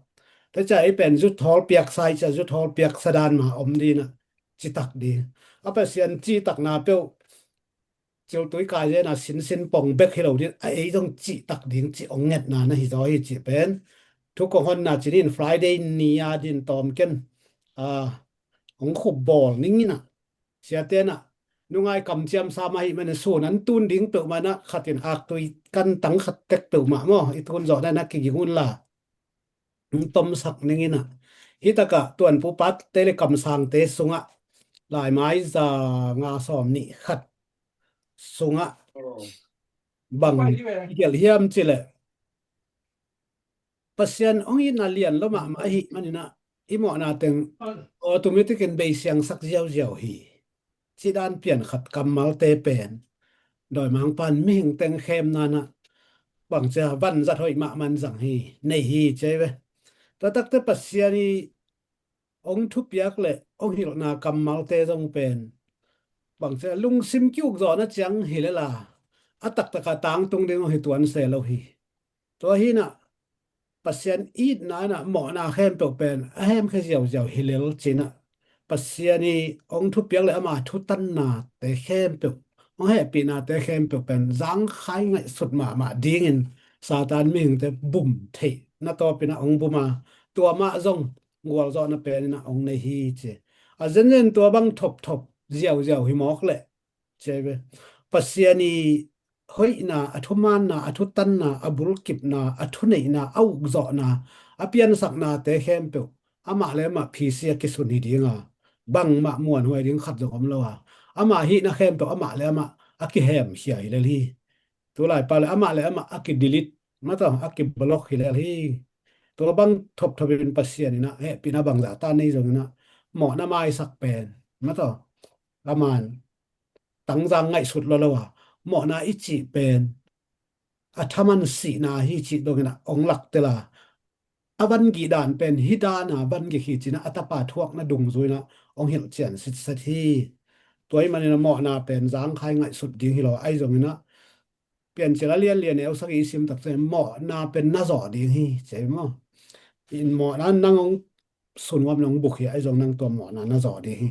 Tua ciang ei pen zuthawl piaksa hi ciang zuthawl piaksa dan mah om ding in ah citak ding. A Pasian cihtakna peuh ciltui kai zen a sinsin pong bek hi lo ding, a ei zong cihtak ding cih hong ngetna na hi zaw hi cih pen thu kong honna ci ni in, Friday ni a ding tawm ken, a, hong khup bawl ning in ah, siate in ah nungai kamciam sam ahih manin sun an tun ding peuhmah in ah khat in aktui kan tang khat tek peuhmah maw, i tun zawh na na kiging un la, hong tomsak ning in ah. Hih takah tuanpu pate le kamsangte sungah laimai za nga sawm nih khat sungah bang i gelh hiam cih leh, Pasian hong itna lian lo mahmah ahih manin ah i mawhna teng automatic in beisiangsak ziauziau hi. Cih dan pian khat kammalte pen dawimangpa'n mihing teng khemna in ah bangcia vanzat hoih mahmah in zang hi, nei hi ci ei ve. Tua takte Pasian i hong thupiak le hong hilhna kammalte zong pen bangcia lungsim ki-ukzawhna ciang hi le la, a taktak a tangtung ding hong hi tuan se lo hi. Tua hi in ah Pasian itna in ah mawhna khempeuh pen a hemkhia ziauziau hi lel ci in ah, Pasian i hong thupiak le ama thutannate khempeuh, hong hehpihnate khempeuh pen zangkhai ngaihsut mahmah dingin Satan mihingte bum theih na tawpin ah hong bum a, tua mah zong gualzawhna pen in ah hong nei hi ci. A zenzen tua bang thopthop ziauziau hi mawk leh ci ei ve. Pasian i hoihna, a thumaanna, a thutanna, a bulkipna, a thuneihna, a ukzawhna, a piansaknate khempeuh amah le amah phisi a kisun hi ding a, bangmah muanhuai ding khat zong om lo a, ama hihna khempeuh amah le amah a kihemkhia hi lel hi. Tulai pau le amah le amah a kidelete, mataw, a kiblock hi lel hi. Tua bang thopthop in Pasian in ah hehpihna bangzah ta nei zong in ah mawhna maisak pen, mataw, aman tangzang ngaihsut lua lo a, mawhna i cih pen a thaman sihna hi cih dongin ah hong laktel a, a vangih dan pen hih dan a vangih hi ci in ah a tapa thuakna dungzui in ah hong hilhcian sitset hi. Tua ahih manin ah mawhna pen zangkhai ngaihsut ding hi lo, ahi zongin ah Piancil a lian li a neu sagih i sim tak ciang mawhna pen na zawh ding hi ci ei maw. In mawhna nang hong sunuam nong buk hi, ahi zong nang tua mawhna na zawh ding hi.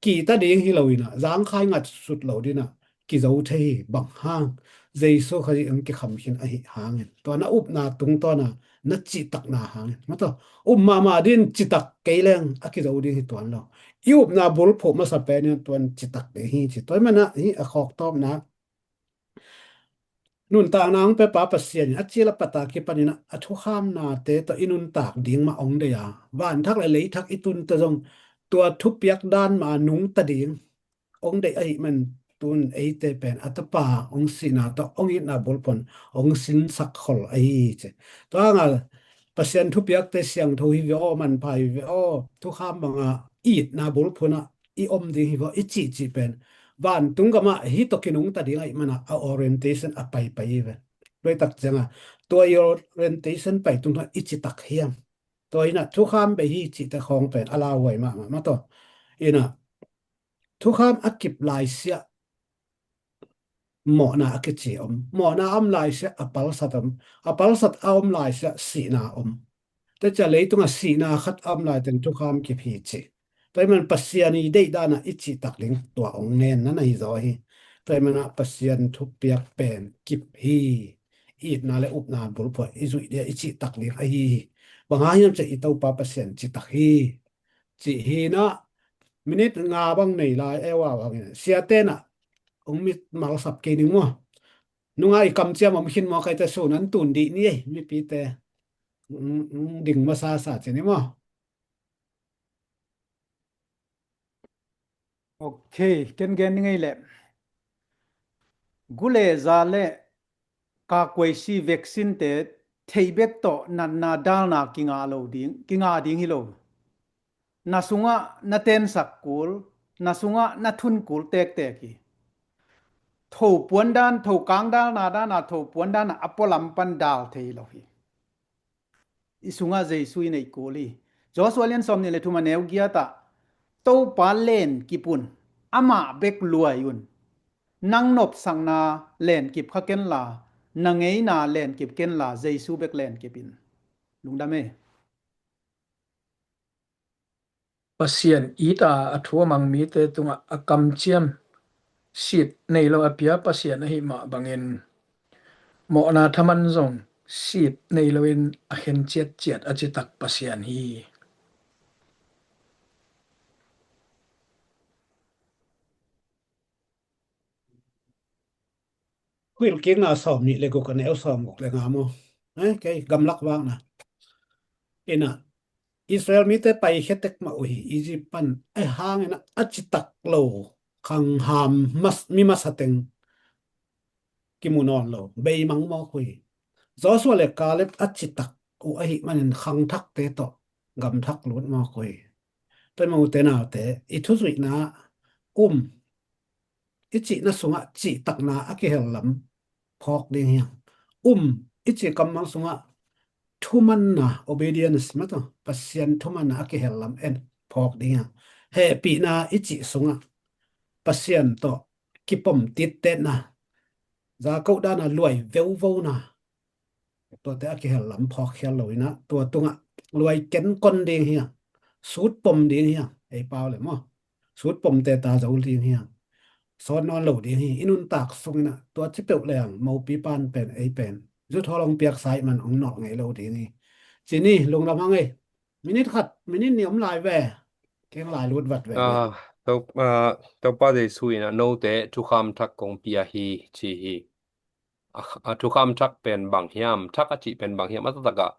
Kihta ding hi lo in ah, zangkhai ngaihsut lo ding in ah kizo thei hi. Bang hang? Jesu Khazih hong kikham khin ahih hangin, tua na upna tungtawn a na cihtakna hangin, mataw, up mahmah ding in citak kei leng a kizo ding hi tuan lo. I upna bulphuh masa pen in tuan citak ding hi ci. Tua ahih manin ah hih a khawktawpna nuntakna hong pepa Pasian in a cil a pat a kipanin ah a thuhamnate tawh i nuntak ding mah hong deih a, vanthak le leithak i tunte zong tua thupiak dan mah a nungta ding hong deih ahih man tun eite pen a tapa hong sihna tawh hong itna bulphuh in hong sinsak khol ahi ci. Tua hang a Pasian thupiakte siangtho hi ve aw, manpha hi ve aw, thukham banga itna bulphuna i om ding hi ve aw, i cihcih pen vantung gamah hih tawh kinungta ding ahih mana a orientation a paipai hi ve. Tua i tak cianga tua i orientation pai tungah i citak hiam? Tua inah thukham bei hi cihte khawng pen a lauhuai mahmah mah tawh. Inah thukham a kip laisiah mawhna a kici om. Mawhna a om laisiah a palsat om. A palsat a om laisiah sihna om. Tua ciah leitungah sihna khat a om laiteng thukham kip hi ci. Tua i man Pasian i deih dana i cihtak ding tua ong ngen na na hi zaw hi. Tua i manah Pasian thupiak pen kip hi. Itna le upna bulphuah i zuih dia i cihtak ding ahi hi. Bang hang hiam ciah i Topa Pasian citak hi. Cih hi na minit nga bang nei lai e wa bangin siate na ong mit malsap kei ning maw? Nunga i kamciam om khin maw, kaite sun an tun dih ni ei mipite. Ding masa sa ci ni maw? Ok, ken gen ni ngei leh. Gu le za le kakuaisi vaccine te theih bek tawh natna dalna kinga lo ding, kinga ding hi lo. Na sungah na tensak kul, na sungah na thun kul tektek hi. Tho puan dan, tho kang dalna dana, tho puan dana a pualam pan dal thei lo hi. I sungah Jesu i neih kul hi. Joshua lian sawm nih le thum a neu giatah Topa len kip un, amah bek luai un. Nang nopsakna len kip kha kenla, na ngeina len kip kenla, Jesu bek len kip in. Lungdam e. Pasian it a a thu a mang mite tungah a kamciam sit nei lo a pia Pasian ahi mah bangin mawhna thaman zong sit nei loin a khen ciatciat a citak Pasian hi. Huilh kikna sawm nih le guk a neu sawm guk le nga maw? Eh, kei gamlak vakna. Inah Israel mite paikhia tek mah uh hi, Egypt pan. Ai hang inah a citak lo khangham mas, mi masa teng kimu nawn lo, beimang mawk uh hi. Joshua le Caleb a citak uh ahi manin khangthakte tawh gamthak lut mawk uh hi. Tua i mawte naute i thuzuihna um i cihna sungah cihtakna a kihel lam phawk ding hiam? Um i cih kammal sungah thumanna, obedience mah tawh Pasian thumanna a kihel lam en phawk ding hiam? Hehpihna i cih sungah Pasian tawh kipom tittetna, zakoh dana luai veuvona, tuate a kihel lam phawk khial lo inah tua tungah luai kenkon ding hiam? Sut pom ding hiam? Ei pau le maw? Sut pomte ta zo ding hiam? Sawt nawn lo ding hi. I nuntak sung inah tua ci peuh leng mopi pan pen ei pen zut hawl hong piaksa ih man hong nawh ngei lo ding hi. Ci ni, lungdam hang ei. Minit khat, minit nih om lai ve. Keng lai lut vat ve. Ah, to, ah, Topa Jesu inah note thukham thak kong pia hi ci hi. A, a thukham thak pen bang hiam, thak a cih pen bang hiam, a taktakah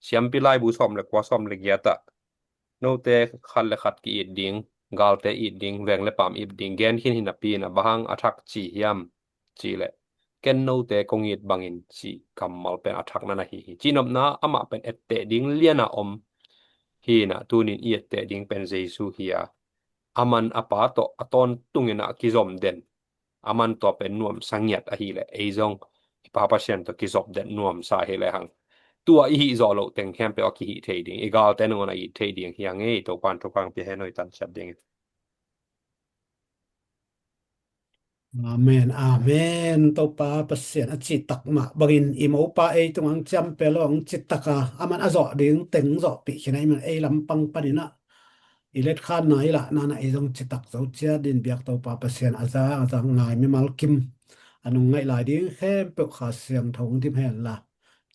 Siampi Laibu sawm le kua sawm le giatah note khat le khat ki-it ding, galte it ding, veng le paam it ding, gen khin hi napi inah bang hang a thak ci hiam cih leh ken note kong it bangin cih kammal pen a thakna na hi hi. Cihnopna amah pen etteh ding liana om hi inah tunin i etteh ding pen Jesu hi a, aman a Pa tawh a tawntung inah kizom den, aman tua pen nuamsa ngiat ahileh ei zong i Pa Pasian tawh kizop den nuamsa hileh hang tua i hih zawh loh teng khempeuh a kihih thei ding, i galte nangawn a it thei ding hi a ngei. Topan thupha pia hen, hoih tan siat ding. Amen, amen. Topa Pasian a cihtak mah bangin i mopa ei tungah hong ciampel lo, hong citak a, aman a zawh ding teng zawhpih khin a, i man ei lampang paninah i letkhanna i lahnana ei zong citak zo ciat din biak Topa Pasian a za a za ngai mimal kim a nung ngaih lai ding khempeuh Kha Siangtho hong dim henla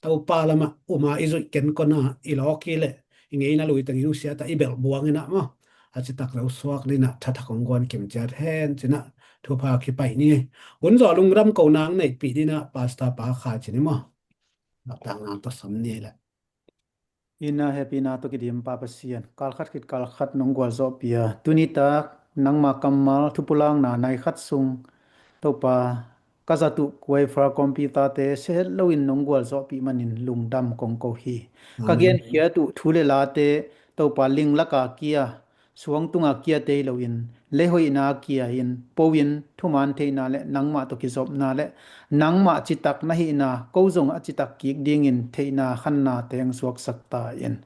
Topa lamah uma i zuih kenkona i lawki le i ngeina lui teng i nusiata i belh buanginah maw a citak zo suak dinah thathak hong guan kim ciat hen cinah thupha kipaih ni. Hun zawh lungdam ko nang neihpih dinah Pastor Pa Kha cini maw. Naktak nang tawh sam ni le. Ina hepina tawh kidim Pa Pasian, kalkhat khit kalkhat nong gualzawhpia tunitak nangma kammal thupulakna nai khat sung Topa ka zat uh kuai far computer te siahet loin nong gualzawhpih manin lungdam kong ko hi. Ka genkhiat uh thu le late Topa ling laka kia, suang tunga kia tei loin, leihoihna kia in, po in, thuman theihna le nangmah tawh kizopna le nangmah citak na hihna, ko zong a citak kik dingin theihna khanna teng suaksak ta in.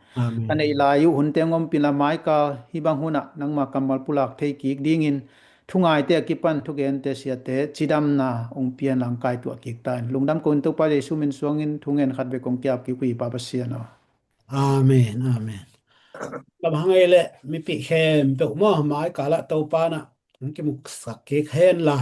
Ka neih lai uh hun teng ompih la maika hih bang hunah nangma kammal pulak thei kik dingin, thungaite a kipan thugente siate cidamna ong pian langkai tuah kik ta in. Lungdam ko in Topa Jesu min suangin thungen khat bek kong kiap kik uh hi Pa Pasian aw. Amen, amen. Lam hang ei le mipi khempeuh maw, mai kalah Topa na hong kimuksak kik hen la.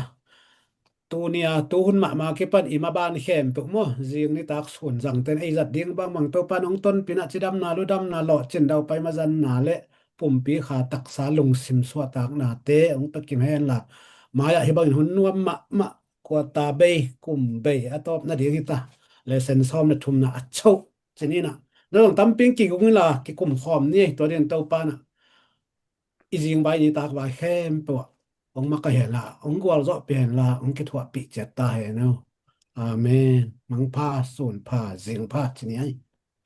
Tunia tuhun mahmah kipan i maban khempeuh maw, zing nitak sun zangten ei zat ding bangbang Topa nong tonpina cidamna ludamna lawhcin daupai mazanna le pumpi kha taksa lungsim suahtaknate hong takim hen la. Mai-ah hih bangin hun nuam mahmah kuata bei kum bei a tawp nading hita. Lesson sawm le thumna a choh cininah na zong tamping kigungila kikum khawm ni. Tua din Topa na i zingvai nitak vai khempeuh ah hong makaih henla, hong gualzawhpih henla, hong kithuahpih ciat ta hen aw. Amen. Mangpha, sunpha, zingpha cini ai.